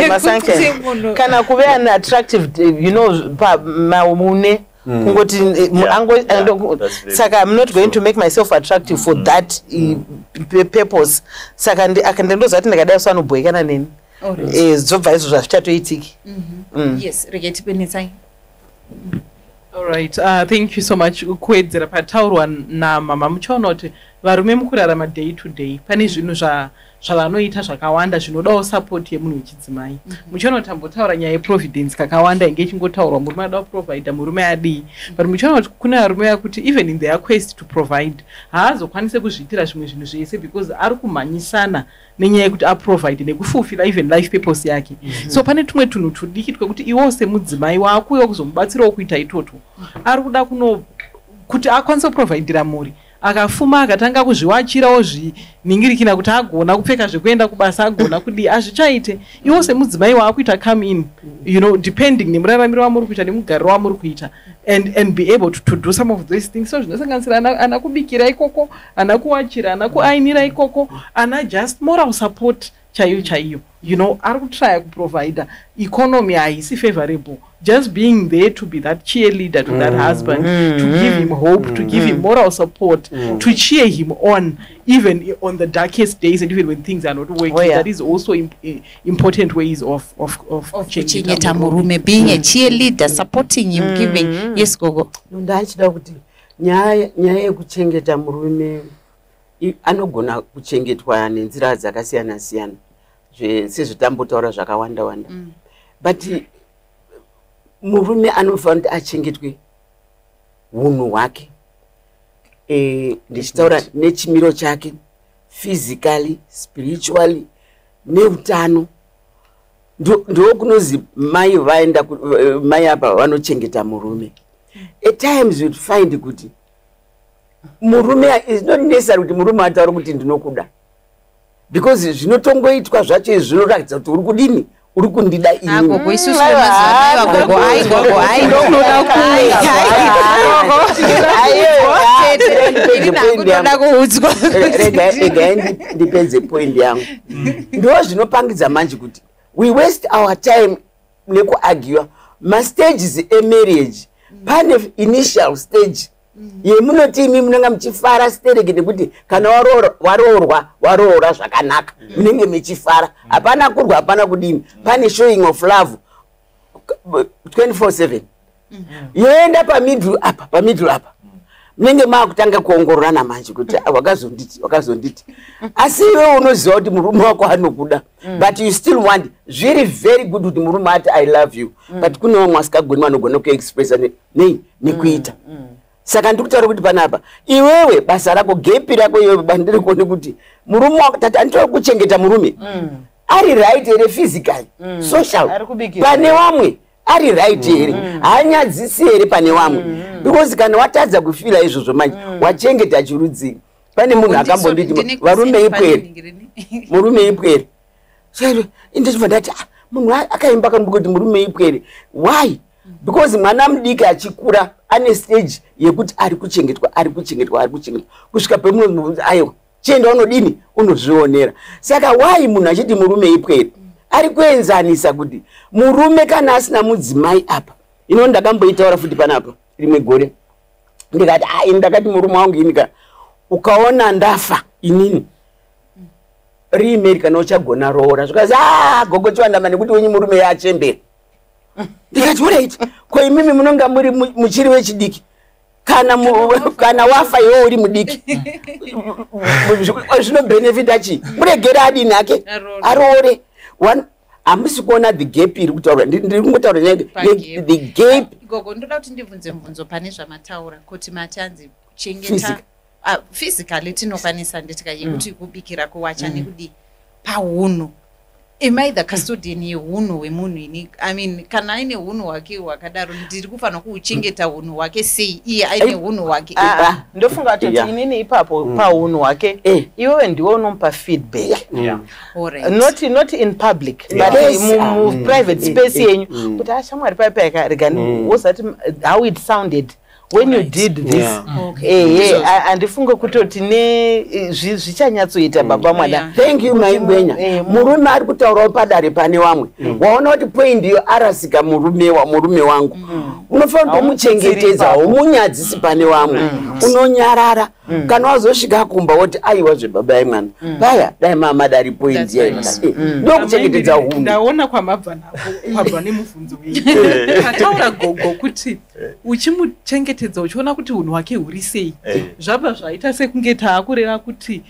Masanctions. Kuti munhu- Kana kuve an attractive maune kungoti Yeah, that's very saka I'm not going to true. make myself attractive for that purpose. Saka ndindoziva kuti ndikadai so anobhoikana neni. Zobva izvo zvazvichatoitiki. Yes, regai tipenetsai. Alright, thank you so much. Kuwedzera pataurwa namama, muchaona kuti varume mukurarama day to day pane zvinhu zvavanoita zvakawanda zvinodawo support yemunhu wechidzimai. Muchaona kuti tambotaura nyaya yeprovidence kakawanda, inge ichingotaurwa, murume ada kuprovida, murume adii, but muchaona kuti kune varume vakuti even in their quest to provide haazokwanise kuzviitira zvimwe zvinhu zvese, because ari kumhanyisana nenyaya yekuti aprovide nekufulfilla even life purpose yake. So pane tumwe tunhu tudiki twekuti iwewo semudzimai waakuuya kuzomubatsirawo kuita itotwo. Ari kuda kuno kuti akwanise kuprovhaidira mhuri. Akafuma akatanga kuzviwachirawo, zviningirikina kuti agona kupfeka zvekuenda kubasa, agona kudii, hazvichaite. Iwo semudzimai waakuita come in, depending nemuraramiro wamuri kuita, nemugariro wamuri kuita, and be able to do some of those things. So zvinosanganisira ana kubikira ikoko, ana kuwachira, ana kuainira ikoko, ana just moral support chaiyo chaiyo. Ari kutrya kuprovida, economy haisi favorable, just being there to be that cheerleader to that husband, to give him hope, to give him moral support, to cheer him on even on the darkest days and even when things are not working. That is also important ways of Of kuchengeta murume, being a cheerleader, supporting him, giving. Yes, gogo. Ndachida kuti nyaya yekuchengeta murume anogona kuchengetwa nenzira dzakasiyana siyana, sezvatambotaura zvakawanda wanda, but murume anofanira kuti achengetwe unhu hwake, ndichitaura nechimiro chake, physically, spiritually, neutano. Ndo kunozi mai vaenda mai apa vanochengeta murume. At times you'd find kuti murume is not necessary kuti murume ataure kuti ndinokuda, because zvinotongoitwa zvacho izvi zvinoratidza kuti uri kudini, uri kundida Ah, inini. Gogo, isusu vemazuva ano, gogo, ai gogo, ai Ndokunoda. Ai, ai, gogo. Ini ndakutoda kuudzwa. Regai ndipedze point yangu. Ndo zvinopangidza manje kuti we waste our time nekuargua mastages emarriage. Pane initial stage yemunoti imi munenge muchifara stereki, nekuti kana waroorwa, waroora zvakanaka, munenge muchifara, hapana kurwa, hapana kudini, pane showing of love 24/7. Yoenda pamiddle apa, pamiddle apa munenge maakutanga kuongororana manje kuti, "Ah, wakazonditi, wakazonditi." Asi iwe unoziva kuti murume wako anokuda, but you still want. Zviri very good kuti murume ati "I love you," but kune vamwe vasikagoni, vanogona kuexpressa nei nekuita. Saka ndiri kutaura kuti panapa iwewe basa rako, gap rako iwewe, bandiri kuone kuti murume wako, tati anditora kuchengeta murume ari right here, physically, social, Ari kubikira. pane vamwe ari right here, haanyadzisi here pane vamwe? Because kana watadza kufila izvozvo manje wachengeta chirudzii? Pane munhu akambonditi varume ipwere, murume ipwere. So indachibva ndati, "Ah, munhu akaimba kambo kuti murume ipwere." Why? Because mwana mudiki achikura ane stage yekuti ari kuchengetwa, ari kuchengetwa, ari kuchengetwa, kusvika pemunhu aiwa, chienda unodini, unozvionera. Saka why munhu achiti murume ipwere? Ari kuenzanisa kuti murume kana asina mudzimai apa. Ino ndakamboitaura futi panapa rimwe gore, ndikati, "Ah, ini ndakati murume wangu, inika ukaona ndafa inini, remarry kana uchagona, roora." Zvikazi, "A gogo Chiwandama, nekuti wenyu murume yachembera." Ndikati, "Alright, ko imimi munonga muri muchiri wechidiki, kana wafa iwe uri mudiki, zvinobhenefita chii? Muregere adini hake, aroore." Hamusi kuona the gap iri kutaurwa? Ndiri kungotaura nyaya the gap. Gogo, ndoda kuti ndibvunze mubvunzo pane zvamataura kuti mati anzi kuchengeta physically tinokwanisa, nditika yekuti kubikira, kuwacha nekudii. Paunhu, am I the custodian yeunhu hwemunhu ini? I mean, kana aine unhu hwake hwakadaro, ndiri kufanira kuuchengeta unhu hwake sei iye aine unhu hwake? Ah, ah, ndofunga kutoti inini ipapo paunhu hwake, iwewe ndiwe unomupa feedback. Alright. Not in public, but mu private space yenyu, kuti ashamwari pai regani wozati how it sounded when you did this. Ehe, handifunge kutoti ne zvichanyatsoita baba mwana. Thank you, Maingwenya. Murume ari kutaurawo padare pane vamwe, waona kuti point iyo arasika. Murume murume wangu unofanira kumuchengetedza, haumunyadzisi pane vamwe, unonyarara. Kana wazosvika kumba woti, "Aiwa zvebaba yemwana paya, dai mama dari point." That's yayo right. Ndokuchengetedza hunhu. Ndaona kwamabva nako, kwabva nemubvunzo wenyu. Pataura gogo kuti uchimuchengetedza uchiona kuti unhu hwake huri sei, zvabva zvaita sekunge taakureva kuti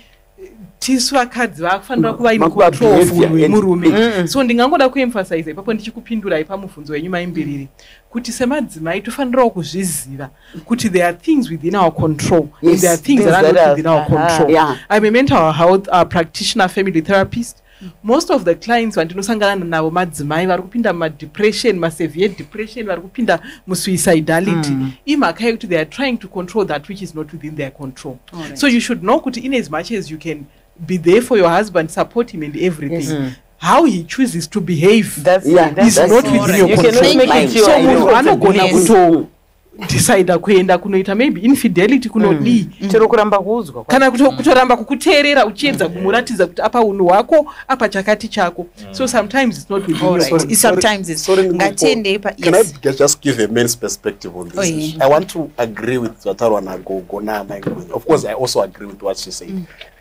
tisu vakadzi vakufanira kuva in Makuva control of behavior unhu hwemurume. So ndingangoda kuemphasize ipapo ndichikupindurai pamubvunzo wenyu, Maimbiriri, kuti semadzimai tofanirawo kuzviziva kuti there are things within our control and there are things Things that are that not within our control. I'm a mental health practitioner, family therapist. Most of the clients vandinosangana navo madzimai vari kupinda mumadepression, masevere depression, vari kupinda musuicidality, imhaka yekuti they are trying to control that which is not within their control. So you should know kuti in as much as you can be there for your husband, support him and everything, how he chooses to behave That's, that's is not within your You cannot control. make it your So munhu anogona kutodecida kuenda kunoita maybe infidelity, kunodii. Chero kuramba kuudzwa Kana kutoramba kukuteerera uchiedza kumuratidza kuti apa unhu hwako, apa chakati chako. So sometimes it's not within your Alright. control. Sometimes it's Sorry, Nkupo. Ngatiendei pa Can yes. I just give a man's perspective on this Oh, issue? yeah. I want to agree with zvataurwa nagogo naamai Ngwenya. Of course, I also agree with what she said.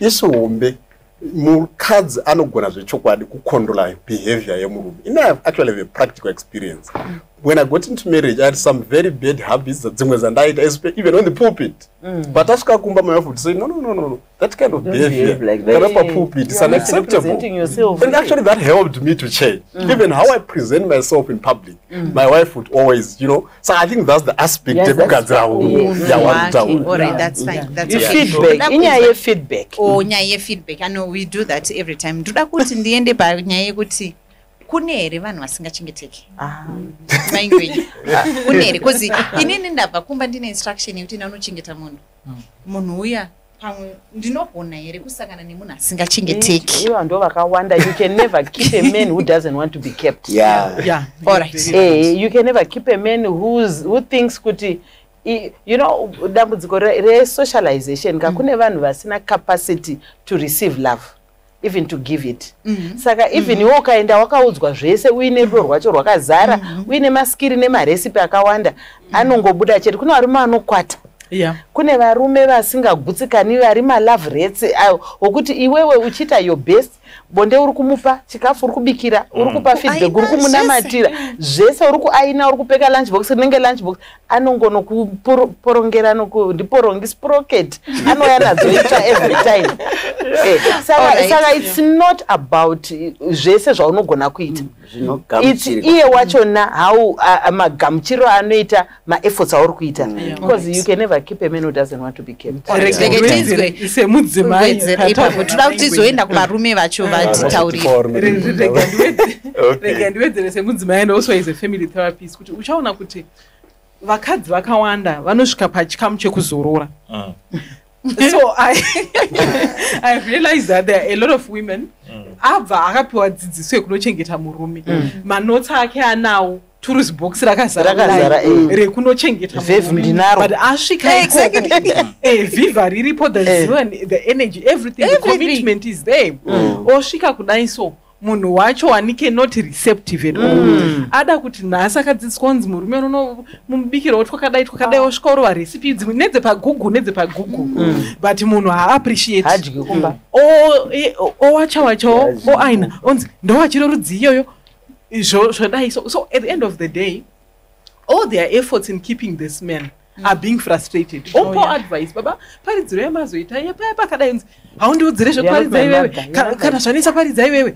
Issue hombe, mukadzi anogona zvechokwadi kucontrola behavior yemurume. I actually have a practical experience. When I got into marriage, I had some very bad habits, dzimwe dzandaita, even on the pulpit. But asvika kumba, my wife would say, "No, no, no, no, no. That kind of Don't behavior behave like that." kana papulpit is You are not unacceptable." representing yourself. And actually that helped me to change. Even how I present myself in public, my wife would always. So I think that's the aspect Yes, that's- yekugadzira unhu yawarikutaura. All right, that's fine. That's okay. Feedback, Ndoda inyaya kuzwa- yefeedback. O, nyaya yefeedback. I know we do that every time. Ndoda kuti ndiende panyaya yekuti kune here vanhu vasingachengeteki? Ah. Maingwenyu, kune here? Because inini ndabva kumba ndine instruction yekuti ndanochengeta munhu. Munhu uya pamwe ndinogona here kusangana nemunhu asingachengeteki? Ivo ndo vakawanda. You can never keep a man who doesn't want to be kept. All right. You can never keep a man who thinks kuti dambudziko resocialization ka, kune vanhu vasina capacity to receive love, even to give it. Saka even iwe ukaenda wakaudzwa zvese, uine rudo rwacho rwakazara, uine maskiri nemaresipi akawanda, anongobuda chete. Kune varume vanokwata. Kune varume vasingagutsikani, vari malove rates ayo wokuti iwewe uchiita your best, bonde uri kumupa, chikafu uri kubikira, uri kupa feedback, uri Kuaina. kumunamatira zvese, uri kuaina, uri kupeka lunch box, rinenge lunch box, anongonokuporongera, ndiporongi sprocket anouya nadzo itsva every time. Saka Alright. saka it's not about zvese zvaunogona kuita. It's Zvinogamuchirwa. iye wachona, how magamuchiro anoita maefforts auri kuita, because you can never keep a man who doesn't want to be kept. Rega Rega ndiwedzere tinzwe. semudzimai. Wedzera ipapo, toda kuti tizoenda kuvarume vacho vatitaurire. Rega ndiwedzere semudzimai and also as a family therapist kuti uchaona kuti vakadzi vakawanda vanosvika pachikamu chekuzorora. So I realized that there are a lot of women abva akapiwa dzidziso yekunochengeta murume, manotsi ake anawo, tools box rakazara Rakazara, kudai, rekunochengeta Vhevhu murume. ndinaro. But asvika ikoko, viva riripo, the zeal and the energy, everything, the Everything. commitment is there. Osvika kudai, so munhu wacho wanike not receptive at all. Ada kuti nhasi akadzidziswa kunzi murume unomubikirawo twakadai twakadai, osvika orova recipe dzimwe nedzepagoogle, nedzepagoogle, but munhu haappreciate. Hadyi kumba. Owacha wachawo, oaina, onzi ndowachiro rudzi iyoyo, zvodai. So at the end of the day, all their efforts in keeping this man are being frustrated. Opo advice, baba, paridziro yamazoita yepaya pakadai, unzi haundiudzire zvekuparidza You're not my iwewe. mother, you're not my Kana zvanetsa, paridza iwewe.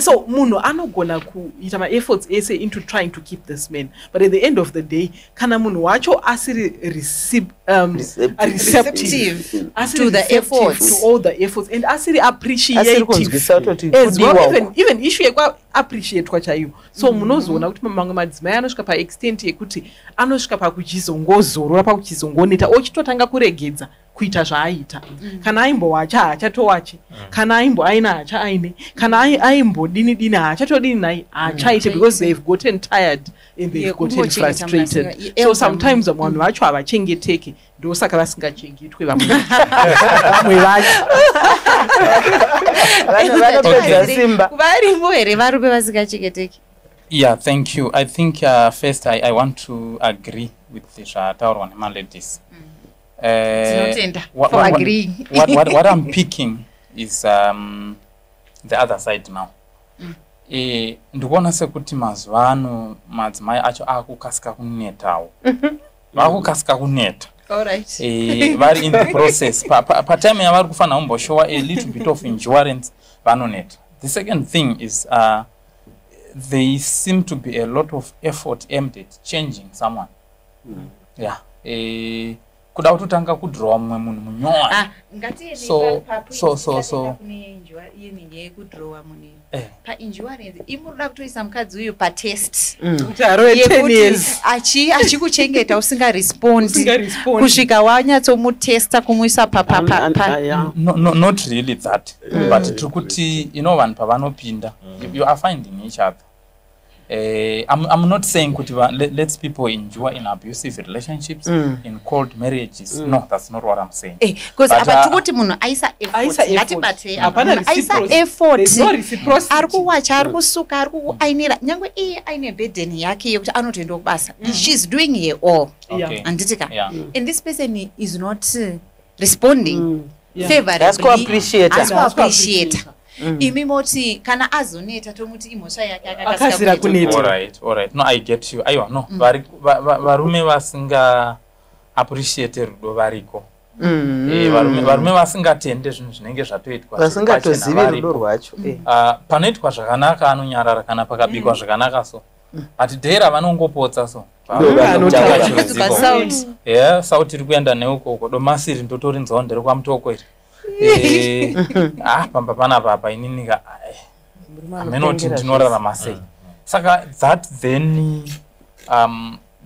So munhu anogona kuita maefforts ese into trying to keep this man, but at the end of the day, kana munhu wacho asiri Receptive. receptive, Receptive asiri to the receptive efforts. to all the efforts and asiri Asiri appreciative kunzwisa kutoti as well, kudiwa even, uku. even issue yekuappreciatwa chaiyo. So munozoona kuti mamwe madzimai anosvika paextent yekuti anosvika pakuchizongozorora, pakuchizongoneta, ochitotanga kuregedza kuita zvaaita. Kana aimbowacha, haachatowachi. Kana aimboaina, haachaaine. Kana aimbodini dini, haachatodini nai, haachaite, because they've gotten tired and they've gotten Yekungochengeta frustrated. munhu So sometimes vamwe vanhu vacho havachengeteki, ndosaka vasingachengetwe vamwe vacho. Vanhu vanopedza simba. Varimo here varume vasingachengeteki? Yeah, thank you. I think first I want to agree with the zvataurwa nemaladies. Tinotenda for agreeing. What I'm picking is the other side now. Ndikuona sekuti mazuva ano madzimai acho akukasika kunetawo, vakukasika kuneta. Alright. Vari in the process, patime yavari kufanira kumboshowa a little bit of endurance, vanoneta. The second thing is there seem to be a lot of effort aimed at changing someone. Yeah. Kuda kutotanga kudhirowa mumwe munhu munyowani. Ah, ngatiende kune yekudhirowa munhu paendurance. Imunoda kutoisa mukadzi uyu patest Kuti arove 10 yekuti years. achikuchengeta usingarespondi Usingarespondi. kusvika wanyatsomutesta kumuisa pa pa pa pa No, no, not really that, but tiri kuti vanhu pavanopinda, you are finding each other. I'm not saying kuti let's people endure in abusive relationships, in cold marriages. No, that's not what I'm saying. Because But, apa tikuti munhu aisa Aisa effort. effort. Ngatibatei apa. Hapana Munhu aisa reciprocity. effort. There's no reciprocity. Ari kuwacha, ari kusuka, ari kuainira, nyange iye aine burden yake yekuti anotoenda kubasa. She's doing her all. Okay. Handiti ka? And this person is not responding favorably. Haasi kuappreciate. Haasi kuappreciate. Imi moti kana azoneta, tomuti imhosva yake, Akasira akakasira kuneta. All right. No, I get you. Aiwa, no. Varume vasinga appreciate rudo variko. Varume vasingatende zvinhu zvinenge zvatoitwa zviri pachena Vasingatozivi rudo variko. rwacho. Ah, panoitwa zvakanaka anonyarara, kana pakabikwa zvakanaka so, but day ravanongopotsa so, Ndo chirudziko. Kudzuka sauti. Yeah, sauti iri kuenda neukoko, domasi iri ndotorinzwawo nderekwamutoko iri. Ah, pamba panapa apa ininika haminoti ndinorarama sei. Saka that then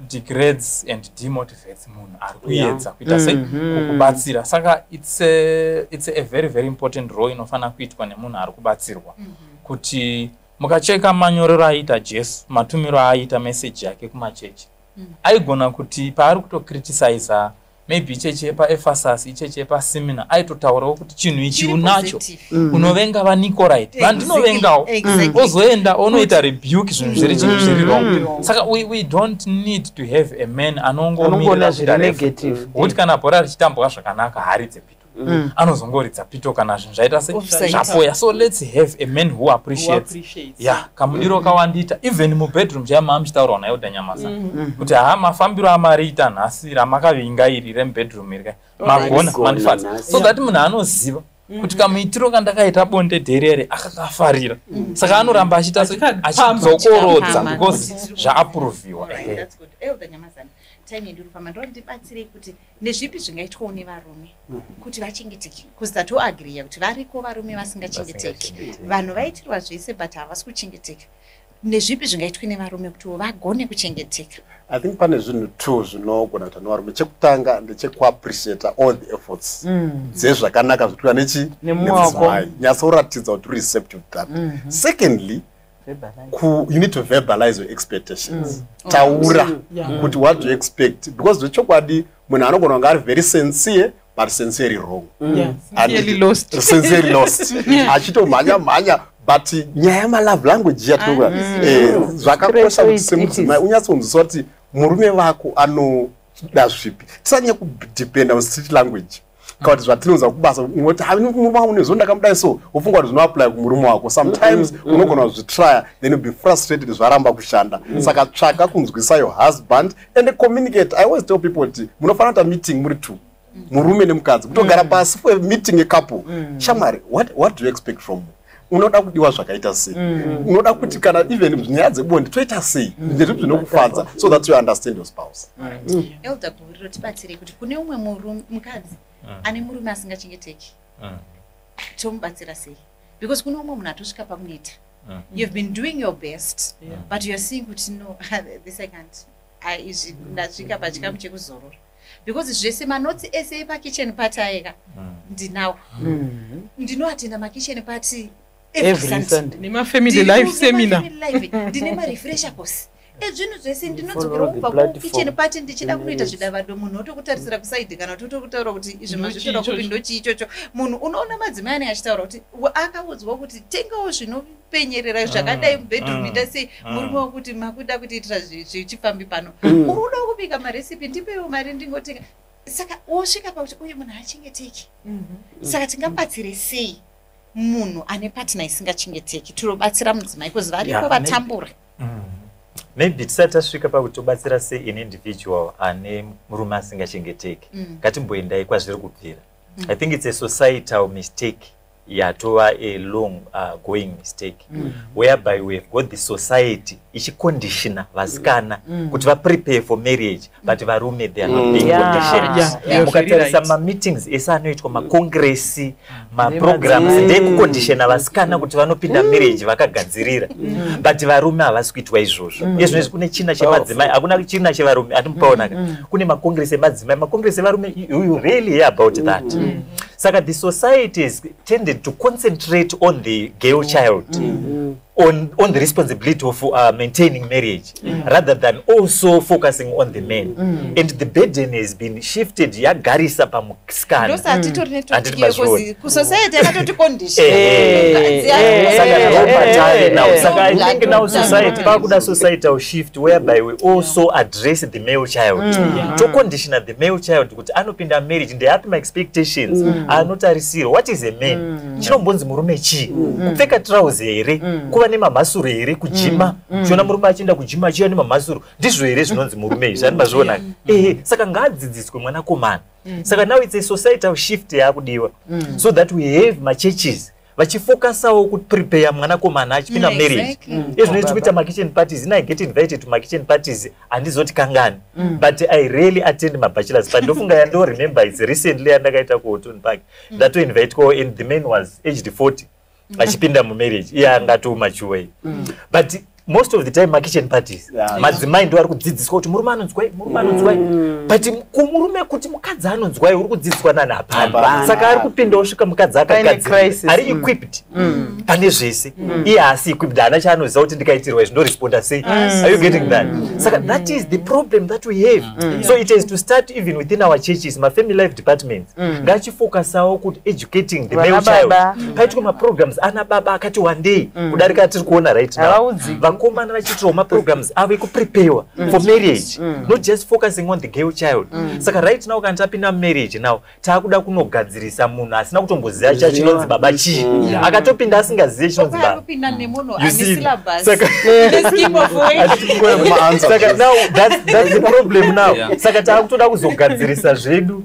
degrades and demotivates munhu ari kuedza kuita sei, kukubatsira. Saka it's a very, very important role inofanira kuitwa nemunhu ari kubatsirwa, kuti mukacheka manyorero aiita Jesu, matumiro aaita meseji yake kumachechi, aigona kuti paari kutocriticiza maybe ichechi yepaEphesus, ichechi yepaSmyrna, aitotaurawo kuti chinhu ichi Chiri unacho, positive. unovenga vaNicoraite vandinovengawo. Ozoenda onoita rebuke zvinhu zviri chinhu zviri wrong. Saka we don't need to have a man Anongoona anongomirira zviri kuita refu, negative. wokuti kana bhora richitambwa zvakanaka haridze pito, anozongoridza pito kana zvinhu zvaita se Offside. zvapoya. So let's have a man who Who appreciates appreciates. ya kamudiro kawandiita. Even mubedroom chaiyo maamuchitaurwa naye Nyamasa kuti ha, mafambiro amariita nhasi ramakavinga iri remubedroom iri, magona, Magona mandifadza. nhasi. So that munhu anoziva kuti kamuitiro kandakaita bonde dherere akakafarira, saka anoramba achiita Achikapamba. achidzokorodza Achikapamba. because zvaaprovhiwa. Alright, that's good. Elder Nyamazana, time yedu iri kufamba. Ndoda ndibatsirei kuti ndezvipi zvingaitwawo nevarume kuti vachengeteke, because tatoagriya kuti variko varume vasingachengeteki. Vasingachengeteki. Vanhu vaitirwa zvese but havasi kuchengeteka. Ndezvipi zvingaitwe nevarume kuti vagone kuchengeteka? I think pane zvinhu two zvinogona kuita nevarume. Chekutanga ndechekuappreciata all the efforts dzezvakanaka zvikuitwa nechi Nemumwe wako. nemudzimai. Nyatsoratidza kuti uri receptive to that. Secondly, you need to verbalize your expectations. Taura kuti what do you expect, because zvechokwadi munhu anogona kunge ari very sincere but sincerely wrong. Sincerely lost. Sincerely lost, achitomhanya mhanya. But nyaya yemalove language yatinokuda, zvakakosha kuti semudzimai unyatsonzwisisa kuti murume vako anoda zvipi. Tisanyanya kudependa on street language kana kuti zvatinoza kubasa. Unoti, "Ha, murume wangu nezo ndakamudai," so wofunga kuti zvinoapply kumurume wako. Sometimes unogona kuzvitrya, then you'll be frustrated zvaramba kushanda. Saka tsvaka kunzwisa your husband and communicate. I always tell people kuti munofanira kuita meeting muri two, murume nemukadzi, kutogara pasi for a meeting, a couple. Shamwari, what do you expect from me? Unoda kudiwa zvakaita sei? Unoda kuti kana even nyaya dzebonde toita sei? Ndezvipi zvinokufadza? So that you understand your spouse. Elder Guriro, tibatsirei kuti kune umwe mukadzi ane murume asingachengeteki, tomubatsira sei? Because kune umwe munhu atosvika pakuneta. You've been doing your best, but you're seeing kuti no, this I can't. Izvi ndasvika pachikamu chekuzorora, because zvese manotsi ese epakitchen party aika ndinawo, ndinoatenda makitchen party Every Sunday. Nemafamily life seminar. Ndine marefresher course ezvinhu zvese. Ndinodzokera Follow the kubva platform. kukitchen party ndichida kunoita zvidavado, munhu otokutarisira kusaidhi kana kuti otokutaura kuti izvi mazvitora kupi, ndochii ichocho. Munhu unoona madzimai anenge achitaura kuti akaudzwa kuti tengawo zvinopenyerera zvakadai mubedroom, ita sei. Murume wekuti makuda kutiitira zvichifambi pano, uri kuda kubika marecipe, ndipewo mari ndingotenga. Saka wosvika pakuti uyu munhu haachengeteki. Saka tingabatsire sei munhu ane partner isingachengeteki? Tinobatsira mudzimai because variko vatambura. Maybe tisati tasvika pakuti tobatsira sei an individual ane murume asingachengeteki, ngatimboendai kwazviri kubvira. I think it's a societal mistake. Yatova a long going mistake whereby we have got the society ichiconditiona vasikana kuti vaprepare for marriage, but varume, they are not being conditioned. Yeah, you're very Mukatarisa right. mameetings ese anoitwa, macongress, maprograms, ndekukonditiona vasikana kuti vanopinda marriage vakagadzirira, but varume havasi kuitwa izvozvo. Izvozvi kune china chemadzimai, hakuna china chevarume. Atimupaonaka kune macongress emadzimai, macongress evarume, you really hear about that. Saka the society is tended to concentrate on the girl child, on the responsibility of maintaining marriage, rather than also focusing on the men, and the burden has been shifted, yagarisa pamusikana. Ndosati titori Handiti netopic mazviona. kusociety yakatoticondition. Saka ndopatave now. Saka I think now Blood. society, pakuda societal shift whereby we also address the male child, toconditiona the male child kuti anopinda marriage, ndeapi maexpectations anotarisirwa, what is a man, chinombonzi murume chii, kupfeka trouser here, kuva nemamhasuru here, kujima, uchiona murume achienda kujima achiuya nemamhasuru, ndizvo here zvinonzi murume izvi? Ani mazviona? Ehe, saka ngaadzidziswe mwanakomana. Saka now it's a societal shift yaakudiwa so that we have machurches vachifocusawo kuprepare mwanakomana achipinda marriage. Izvinoiti kuita makitchen parties, ina I get invited to makitchen parties, handizoti kangani, but I really attend mabachelors party. Ndofunga yandoremember is recently yandakaita kuHoughton Park. Ndatoinvitwawo and the man was aged 40 achipinda mumarriage, iye angatomature. But most of the time makitchen parties, madzimai ndo ari kudzidziswa kuti murume anonzwai, murume anonzwai, but kumurume kuti mukadzi anonzwai, uri kudzidziswa nani? Hapana. Hapana. Saka ari kupinda osvika mukadzi Paine akagadzirira, crisis. ari equipped pane zvese. Iye haasi equipped, haana chaanoziva kuti ndikaitirwa izvi ndoresponda sei. Are you getting that? Saka that is the problem that we have. So it has to start even within our churches. Mafamily life departments ngachifocusawo kuti educating the male Vana child. baba. Paitwa maprograms ana baba akati wandei kudarika atiri kuona right now. Havaudziki. Vakomana vachiitirawo maprograms avo ekupreparewa for marriage, not just focusing on the girl child. Saka right now kana tapinda mumarriage now, taakuda kunogadzirisa munhu asina kutomboziva chachinonzi baba chii, akatopinda asingazive chinonzi baba. Kupinda nemunhu You ane see, syllabus saka nescheme of work. Saka now that's the problem now. Saka taakutoda kuzogadzirisa zvedu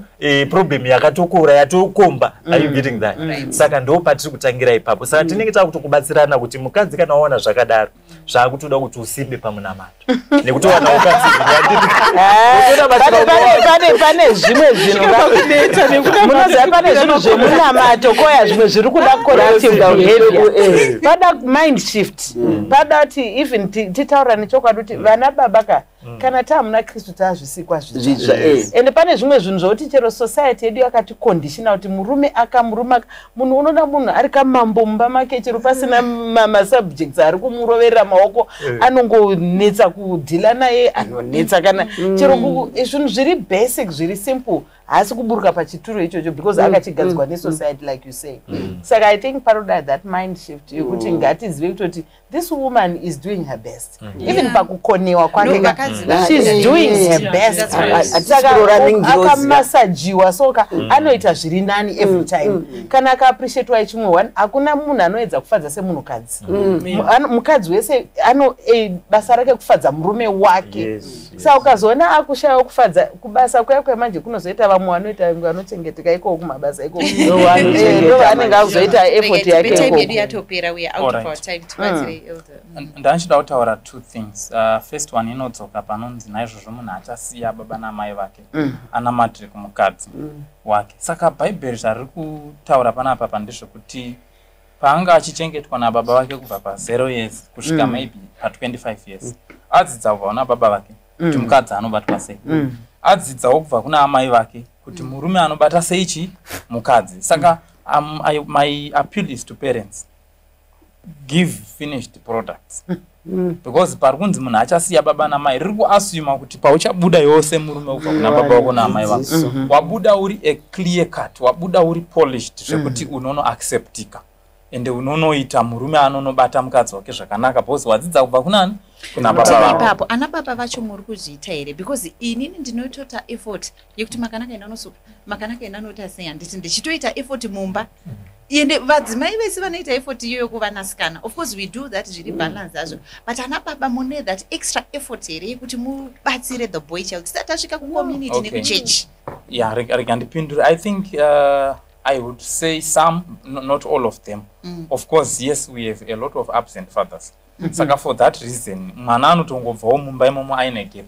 problem yakatokura, yatokomba. Are you getting that? Right. Saka ndo patiri kutangira ipapo. Saka tinenge taakutokubatsirana kuti mukadzi, kana waona zvakadaro, zvaakutoda kuti usimbe pamunamato nekuti wana ukadzi. Pane zvimwe zvinhu, munoziva, pane zvinhu zvemunamato, koya zvimwe zviri kuda corrective behavior, pada mind shift, pada kuti even titaura nechokwadi kuti vana baba ka, kana taamuna Kristu, taazvisikwa zvitsva. Zvitsva. Ende pane zvimwe zvinhu zvokuti chero society yedu yakatikondishina kuti murume aka, murume aka, munhu unoda munhu ari kamambo mumba make, chero pasina masubjects ari kumuroverera maoko, anongonetsa kudhila naye, anonetsa kana chero zvinhu zviri basic, zviri simple, haasi kuburuka pachituro ichocho because akachigadzwa nesociety, like you say. Saka I think panoda that mind shift yekuti ngatizive kutoti this woman is doing her best, even pakukonewa kwake. No, vakadzi She's doing her best. That's right. Saka Hatisi nengirozi. akamasajiwa soka, anoita zviri nani every time kana akaappreciatwa chimwe one. Hakuna munhu anoedza kufadza semunhukadzi. Mukadzi wese ano basa rake kufadza murume wake. Saka ukazoona akushayiwa kufadza kubasa kuya kwemanje, kunozoita vamwe vanoita vanochengeteka ikoko kumabasa ikoko. Ndo vanochengeta Ndo vanenge manje. akuzoita effort yake Time yedu ikoko. yatopera, we are out of our Alright. time. Tibatsirei, Elder. Ndachida kutaura two things. First one inodzoka panonzi naizvozvo munhu achasiya baba namai vake, anamatire kumukadzi wake. Saka Bhaibheri zvariri kutaura panapa pandezvekuti paanga achichengetwa nababa vake kubva pa0 years kusvika maybe pa25 years, adzidza kubva kuna baba vake kuti mukadzi anobatwa sei, adzidzawo kubva kuna amai vake kuti murume anobata sei chi mukadzi. Saka my appeal is to parents: give finished products, because pari kunzi munhu achasiya baba namai, riri kuasuma kuti pauchabuda yose murume kubva kuna baba vako naamai vako, wabuda uri a clear cut, wabuda uri polished, zvekuti unonoacceptika ende unonoita murume anonobata mukadzi wake zvakanaka because wadzidza kubva kunani? Kuna baba Tiri vako. ipapo, ana baba vacho muri kuzviita here? Because inini ndinotota effort yekuti Makanaka enda anosuka, Makanaka enda anoita sei, handiti ndichitoita effort mumba, ende vadzimai vese vanoita effort iyoyo kuvanasikana. Of course we do that, zviri balance hazvo, but ana baba mune that extra effort here yekuti mubatsire the boy child tisati tasvika kucommunity nekuchechi? Ya, rega ndipindure. I think I would say some, no, not all of them. Of course, yes, we have a lot of absent fathers. Saka for that reason, mwana anotongobvawo mumba imomo aine gap.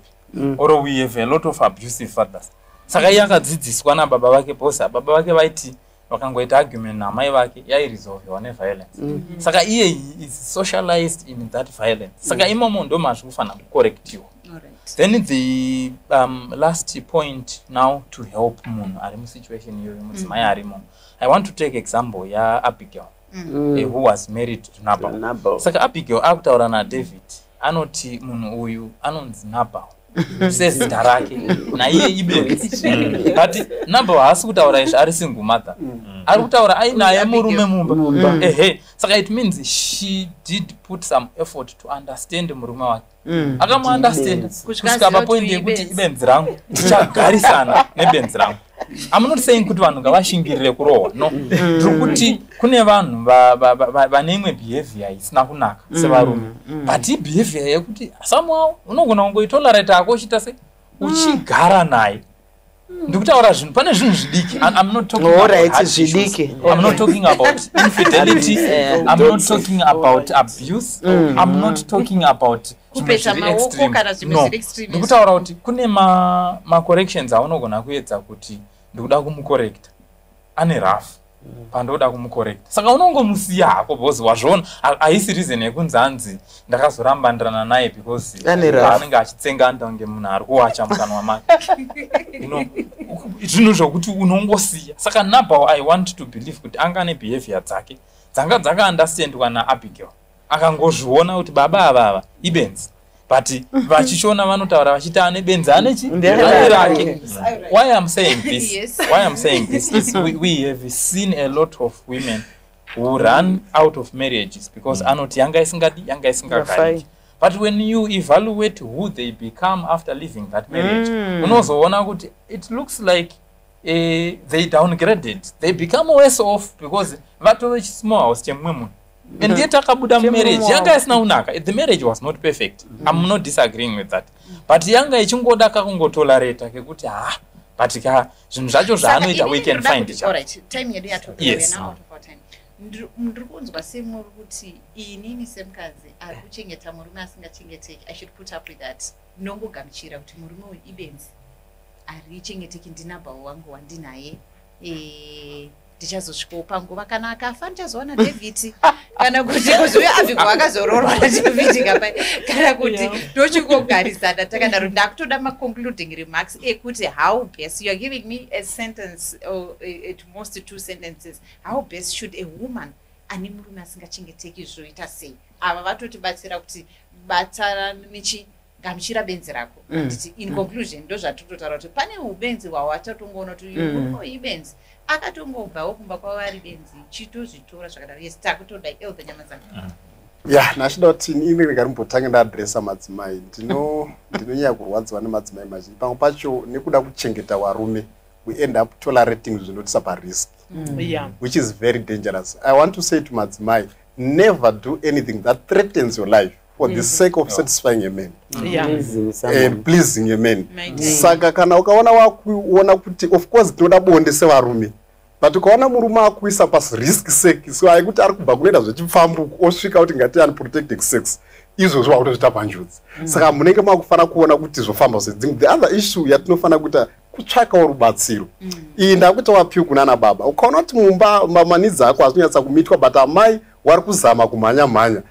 Or we have a lot of abusive fathers. Saka iye akadzidziswa nababa vake, bosa baba vake vaiti vakangoita argument namai vake, yairesolvewa neviolence. Saka iye, he is socialized in that violence. Saka imomo ndo mazvi kufanira kucorrectiwa. Then the last point now, to help munhu ari musituation iyoyo, mudzimai arimo, I want to take example yaAbigail, who was married to Nabal. Nabal. Saka Abigail akutaura naDavid, anoti munhu uyu anonzi Nabal sezita rake, naiye ibenzi. But Nabal haasi kutaura izvi ari single mother, ari kutaura ainaye murume mumba. Ehe, saka it means she did put some effort to understand murume wake. Akamuunderstand Ibenzi. kusvika Kusvika papoint aziva kuti yekuti ibenzi. Ibenzi rangu, tichagarisana nebenzi rangu. I'm not saying kuti vanhu ngavashingirire kurohwa, no. Ndiri kuti kune vanhu vane imwe behavior isina kunaka sevarume, but ibehavior yekuti somehow unogona kungoitolerate ako, uchiita se uchigara naye. Ndikutaura zvinhu, pane zvinhu zvidiki. I'm not talking about hard issues. Zvidiki. I'm not talking about infidelity. I'm not talking about abuse. I'm not talking about zvimwe Kupeta zviri maoko extreme. kana zvimwe No. zviri extreme. Ndikutaura kuti kune macorrections aunogona kuedza kuti ndikuda kumucorrecta, ane rough pandoda kumucorrecta, saka unongomusiya hako because wazviona. Haisi reason yekunzi hanzi ndakazorambandirana naye because Ane rough. anenge achitsenga anda kunge munhu ari kuwacha mukanwa make. Zvinhu zvokuti unongosiya. Saka Nabal, I want to believe kuti anga ane behavior dzake dzanga dzakaunderstandwa naAbigail. Akangozviona kuti baba ava ava ibenzi, but vachiShona vanotaura vachiti ane benzi ane chi Ndere ane rake. rake. Why I'm saying this, why I'm saying this is we have seen a lot of women who run out of marriages because anoti yanga isingadi, yanga isingagariki. But when you evaluate who they become after leaving that marriage, unozoona kuti it looks like they downgraded, they become worse off because vatove chismall house chemumwe munhu. And yet akabuda mumarriage yanga isina kunaka. The marriage was not perfect, I'm not disagreeing with that, but yanga ichingoda kakungotolerata kekuti ha, but ka zvinhu zvacho zvaanoita, we can find each other. Alright, time yedu yatopera. Yes. We are now out of our time. Ndiri kunzwa semuri kuti inini semukadzi ari kuchengeta murume asingachengeteki, I should put up with that, ndinongogamuchira kuti murume uyu ibenzi harichengeteki, ndinabhau wangu wandinaye. Ndichazosvikawo panguva kana akafa ndichazowana David, kana kuti kuziuya Abhigo akazoroorwa naDavid kapai, kana kuti tochingogarisana takadaro. Ndakutoda maconcluding remarks ekuti how best, you are giving me a sentence or at most two sentences, how best should a woman ane murume asingachengeteki zvoita sei? Ava vatotibatsira kuti batana nechi gamuchira benzi rako. Handiti in conclusion ndo zvatitotaura kuti pane ubenzi hwawatatongoona kuti uyu murume uyu ibenzi, akatongobvawo kumba kwavo ari benzi, chitozvitora zvakadaro. Yes, takutoda Elder Nyamazana. Ya, ndachida kuti ini rega rimbotange ndaadhiresa madzimai. Ndinonyanya kurwadziwa nemadzimai mazhinji. Pamwe pacho nekuda kuchengeta varume, we end up tolerating zvinotisa parisk, which is very dangerous. I want to say to madzimai, never do anything that threatens your life for the sake of satisfying a man Pleasing someone. And pleasing a man. Right. Saka kana ukaona wakuona kuti, of course tinoda bonde sevarume, but ukaona murume akuisa parisk sake, so aikuti ari kubva kunoita zvechipfambuko, osvika kuti ngati unprotected sex, izvozvo wakutozvita panjodzi. Saka munenge makufanira kuona kuti zvofamba sei. The other issue yatinofanira kuita kutsvakawo rubatsiro. Iyi ndakuita wapiwa kunana baba. Ukaona kuti mumba maneeds ako haasi kumeetwa, but amai wari kuzama kumhanya mhanya,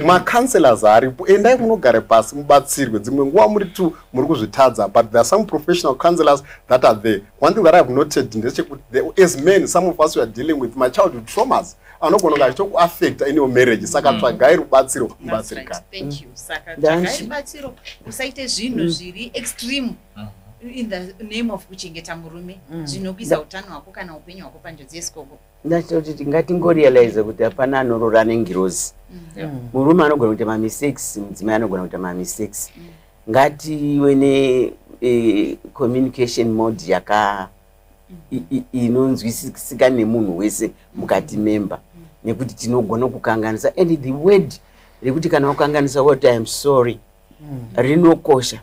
macounselors aripo, endai munogare pasi mubatsirwe. Dzimwe nguva muri tu muri kuzvitadza, but there are some professional counselors that are there. One thing that I have noted ndechekuti as men, some of us, we are dealing with machildhood traumas anogona kunge achitokuaffecta in your marriage. Saka tsvagai rubatsiro, That's right. mubatsirikane. Thank you. Saka Danshi. tsvagai rubatsiro, usaite zvinhu zviri extreme in the name of kuchengeta murume, zvinokuisa utano hwako kana upenyu hwako panjodzi. Yesikoko. Ndachitoti ngatingorealize kuti hapana anorora nengirozi. Murume anogona kuita mamistakes, mudzimai anogona kuita mamistakes. Ngative necommunication mode yaka inonzwisisika nemunhu wese mukati memba, nekuti tinogona kukanganisa. And the word rekuti kana wakanganisa woti "I am sorry" rinokosha.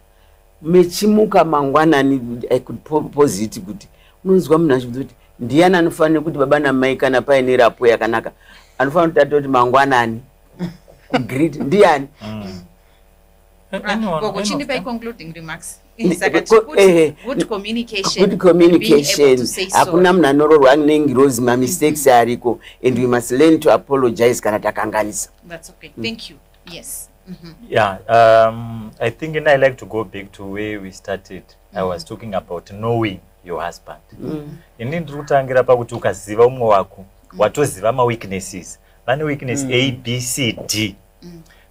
Mechimuka mangwanani, I could posit kuti unonzwa munhu achibvunza kuti Ndiani anofanira kuti baba namai kana paine rapport yakanaka, anofanira kuti atoti mangwanani, kugreet, ndiani? Anyone, Gogo, any of chindipai them. concluding remarks. Saka tikuti good communication, good communication. Being able to say sorry. Hakuna munhu anororwa nengirozi, mamistakes ariko, and we must learn to apologize kana takanganisa. That's okay, thank you. Yes. Yeah, I think, and I like to go back to where we started. I was talking about knowing your husband. Ini ndiri kutangira pakuti ukaziva umwe wako, watoziva maweaknesses, vane weakness A, B, C, D,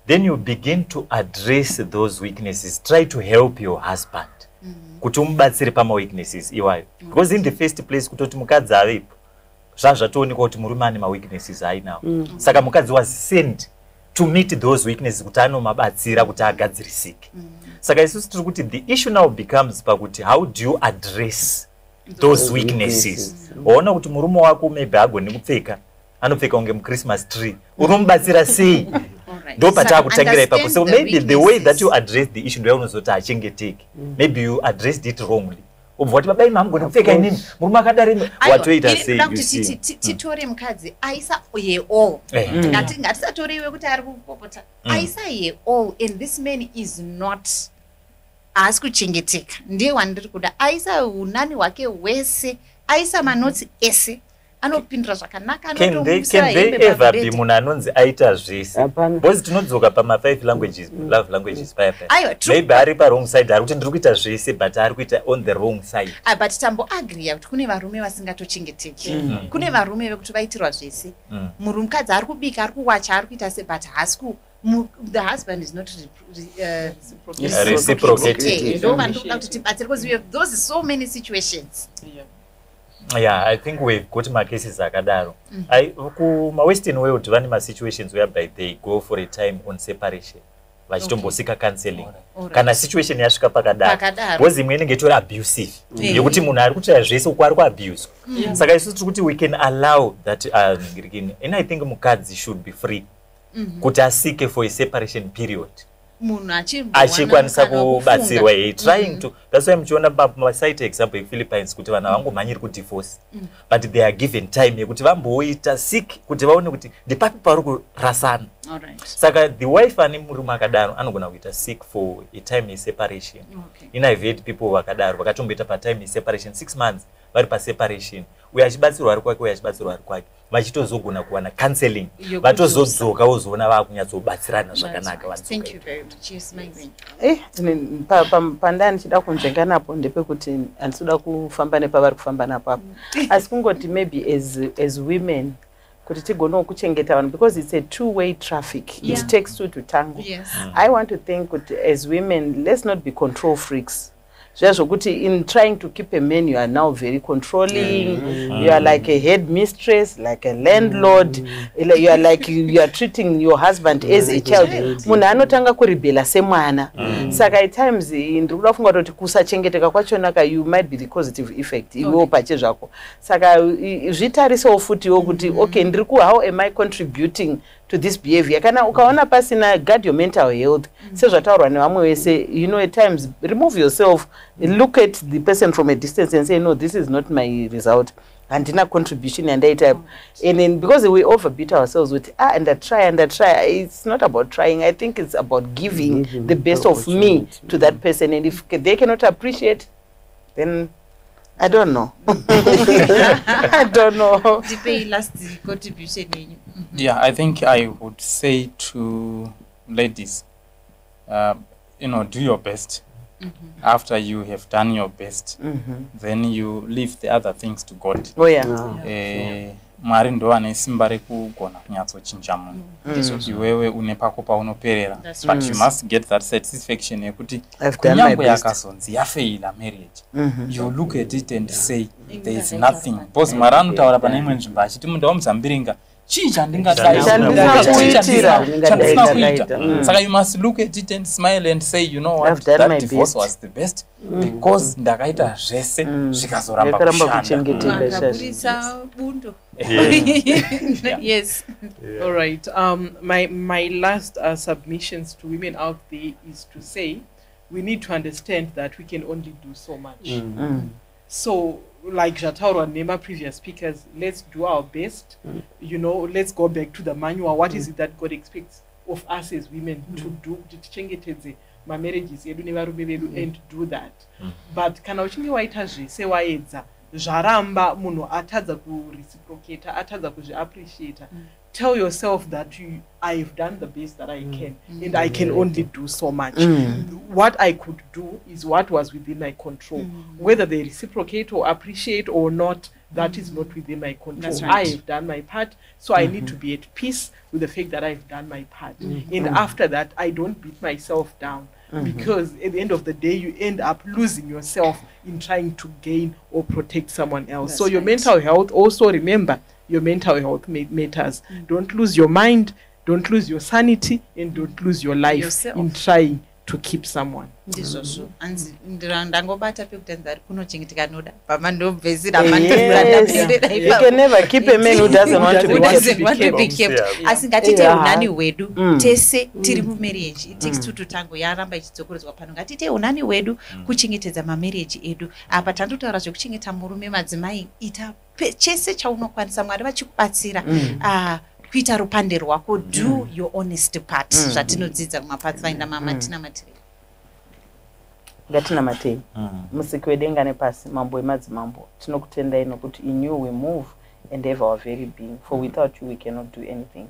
then you begin to address those weaknesses. Try to help your husband kuti umubatsire pamaweaknesses iwayo, because in the first place, kutoti mukadzi avepo, zvazvatoonekwa kuti murume ane maweaknesses ainawo. Saka mukadzi was sent to meet those weaknesses kuti anomabatsira kuti agadzirisike. Saka isusu tiri kuti the issue now becomes pakuti how do you address those weaknesses? Waona kuti murume wako maybe agoni kupfeka, anopfeka kunge muChristmas tree, unomubatsira sei? Ndo pataakutangira ipapo. So maybe the way that you address the issue ndoyaunozoti hachengeteki. Maybe you addressed it wrongly, ubva wati, "Baba imi hamugoni kupfeka inini, murume akadari imi." Watoita sei? Ndoda You kuti see? titore mukadzi aisa yeall. Ngatisatore iwe kuti ari kupopota. Aisa yeall, and this man is not, haasi kuchengeteka. Ndiye wandiri kuda. Aisa unani hwake hwese, aisa manotsi ese, anopindura zvakanaka, Can they, anotomuisira can they hembe ever be pabhedhi. munhu anonzi aita zvese? Hapana. Because tinodzoka pama5 languages, love languages paya paya. Aiwa, true. Maybe ari pawrong side, ari kuti ndiri kuita zvese, but ari kuita on the wrong side. Ah, but tamboagriya kuti kune varume vasingatochengeteki. Kune varume vekuti vaitirwa zvese. Mukadzi ari kubika, ari kuwacha, ari kuita se, but haasi the husband is not Reciprocating. Ndo vandinoda kuti tibatsire, because we have those so many situations. Yeah, I think we've got macases akadaro. Kumawestern world vane masituations whereby they go for a time on separation, vachitombosika counseling kana situation yasvika pakadaro. Pakadaro. Because imwe inenge itori abusive, yekuti munhu ari kutsvaya zvese uko ari kuabuswa. Saka isusu tiri kuti we can allow that and I think mukadzi should be free kuti aseeke for a separation period, Munhu achimbowana achikwanisa mukana wekufunga. kubatsirwa. He trying to, that's why muchiona pamasaite example ePhilippines kuti vanhu havangomhanyiri kudivorce, but they are given time yekuti vamboita seek kuti vaone kuti ndepapi pari kurasana. Saka the wife ane murume akadaro anogona kuita seek for a time yeseparation. In I've had people vakadaro vakatomboita patime yeseparation, 6 months vari paseparation, uyo achibatsirwa ari kwake, uyo achibatsirwa ari kwake, vachitozogona kuwana counseling, vatozodzoka wozoona vaakunyatsobatsirana zvakanaka vadzoka. Thank you very much. Yes, Mai Gwen. Pandaa ndichida kunzvenga napo ndepekuti handisi kuda kufamba nepavari kufamba napo apo, asi kungoti maybe as women kuti tigonewo kuchengeta vanhu, because it's a two way traffic. It takes two to tango. I want to think kuti as women, let's not be control freaks, zviya zvokuti in trying to keep a man, you are now very controlling. You are like a head mistress, like a landlord. You are like, you are treating your husband as a child. Munhu anotanga kurebela semwana. Saka at times ndiri kuda kufunga kuti kusachengeteka kwachonaka, you might be the causative effect iwewo pache zvako. Saka zvitarisewo futiwo kuti okay, ndiri ku, how am I contributing to this behavior? Kana ukaona pasina, guard your mental health, sezvataurwa nevamwe vese. At times remove yourself, look at the person from a distance and say, "No, this is not my result. Handina contribution yandaita." And then because we overbeat ourselves with, "Ah, and I try and I try." It's not about trying. I think it's about giving Giving the best the of me opportunity. To that person, and if they cannot appreciate, then I don't know, I don't know. Ndipei last contribution yenyu. Yeah, I think I would say to ladies, do your best. After you have done your best, then you leave the other things to God. Mwari ndo ane simba rekugona kunyatsochinja munhu. Iwewe une pako paunoperera. That's But you must get that satisfaction yekuti I've done my kunyangwe best. yakazonzi yafeila marriage, you look at it and say there is Ndakaita nothing, because Mwari anotaura pane imwe nzvimbo achiti, "Munda wamuzambiringa, chii Chandisina chandingadai kuitira. chandisina kuita?" Ndakaita. Saka you must look at it and smile and say, "You know what, I've done that my divorce best." was the best, because ndakaita zvese zvikazoramba Yakaramba kushanda." kuchengeteka shasha. Makaburisa bundo. Yes. All right. My last submissions to women out there is to say we need to understand that we can only do so much. So Like zvataurwa nema-previous speakers, let's do our best. Let's go back to the manual. What is it that God expects of us as women to do kuti tichengetedze mamarriages edu nevarume vedu, and do that. But kana uchinge waita zvese, waedza, zvaramba, munhu atadza kureciprocata, atadza kuzviappreciata, tell yourself that I've done the best that I can and I can only do so much. What I could do is what was within my control. Whether they reciprocate or appreciate or not, that is not within my control. That's right. I have done my part, so I need to be at peace with the fact that I've done my part. And after that, I don't beat myself down, because at the end of the day, you end up losing yourself in trying to gain or protect someone else. That's So your right. mental health, also remember, your mental health matters. Don't lose your mind, don't lose your sanity, and don't lose your life Yourself. In trying to keep someone. Ndizvozvo. Hanzi ndangobata pekuti hanzi ari kunochengeteka noda pamandobvesera. Yes. You can never keep a man who doesn't want to be Who kept. doesn't want to be kept. Asi ngatiite unani hwedu tese tiri mumarriage. It takes two to tango, yaramba ichidzokorodzwa pano. Ngatiite unani hwedu kuchengetedza mamarriage edu. Apa tandotaura zvekuchengeta murume. Madzimai, ita chese chaunokwanisa, Mwari vachikubatsira. Ah, kuita rupande rwako, do your honest part, zvatinodzidza kumapathfinder. Mama, tinamatire. Ngatinamatei. Musiki wedenga nepasi, Mambo wemadzimambo, tinokutendai nokuti in you we move and have our very being, for without you we cannot do anything.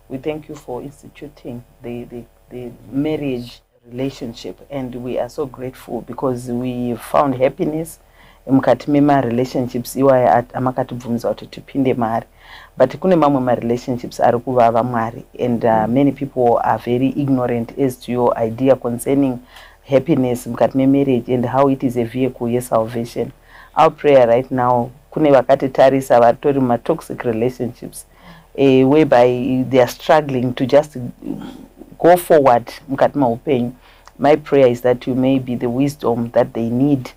We thank you for instituting the marriage relationship, and we are so grateful because we found happiness mukati memarelationships iwaya amakatibvumidza kuti tipinde maari. But kune mamwe marelationships ari kuvava, Mwari, and many people are very ignorant as to your idea concerning happiness mukati memarriage and how it is a vehicle yesalvation. Our prayer right now, kune vakatitarisa vatori mumatoxic relationships, whereby they are struggling to just go forward mukati maupenyu, my prayer is that you may be the wisdom that they need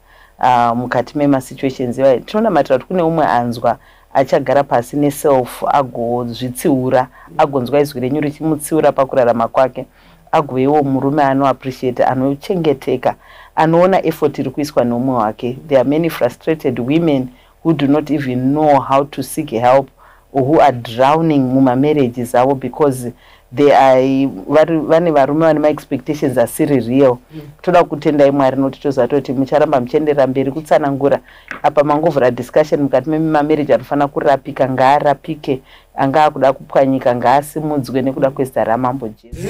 mukati memasituations iwayo. Tinonamatira kuti kune umwe anzwa achagara pasi neself, agozvitsiura, agonzwa izwi renyu richimutsiura pakurarama kwake, agovewo murume anoappreciate, anochengeteka, anoona effort iri kuiswa neumwe wake. There are many frustrated women who do not even know how to seek help or who are drowning mumamarriages avo because they are vane varume vane maexpectations asiri real. Toda kutendai, Mwari, nokuti toziva toti mucharamba muchienderera mberi kutsanangura. Apa mangovhura discussion mukati memamarriage anofanira kurapika, ngaarapike. Anga akuda kupwanyika, ngaasimudzwe nekuda kwezita raMambo Jesu.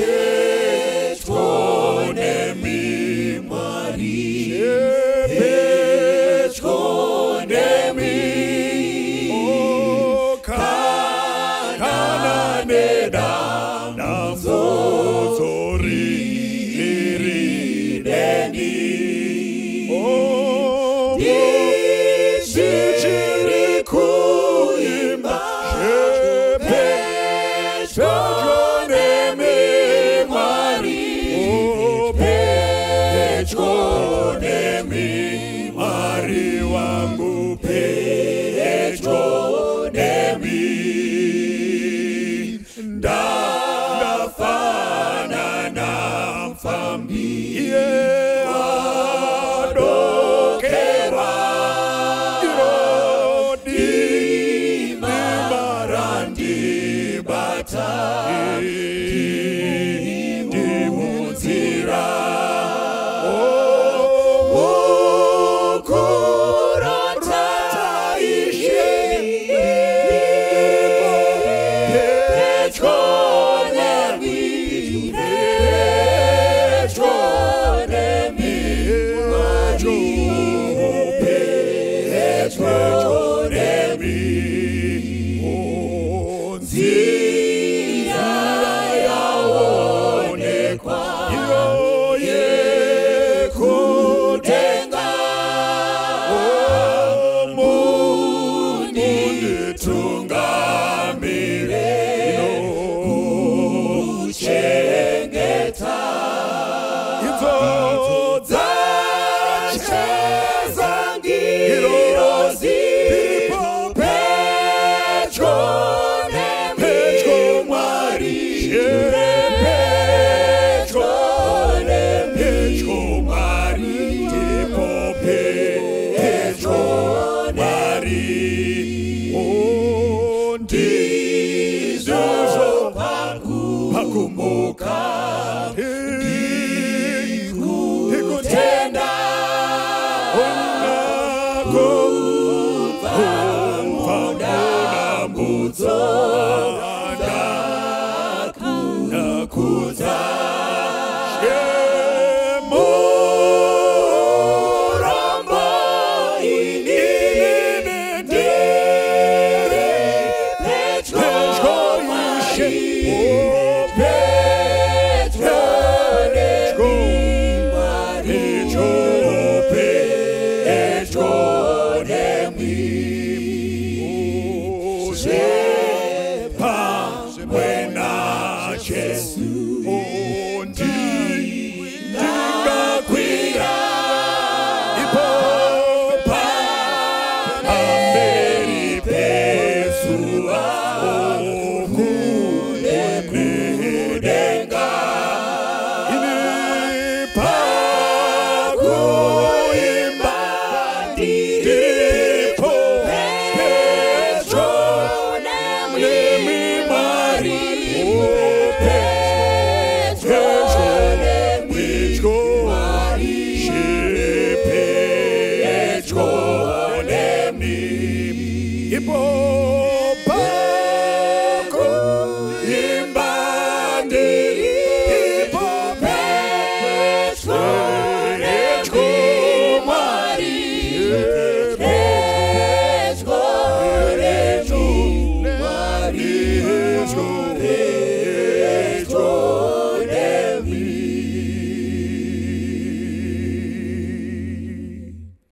Pedyo nemi, Mwari, pedyo nemi, kana nedambudziko riri neni, ndichiri kuimba, pedyo nemi, Mwari, pedyo nemi, Mwari wangu, pedyo nemi. Ndafanana mfambi wadokera, dima randibata, ndimunzira mukurata Ishe, pedyo nemi, pedyo nemi, pedyo nemi. Nzira yaonekwa yekudenga, munditungamire kuchengeta. Kumuka Ndikutenda Kubva mudambudzo Ndakudza Murombo ini ndiri pedyo Mwari, pedyo nemi Mwari, pedyo nemi. Pamwe naJesu.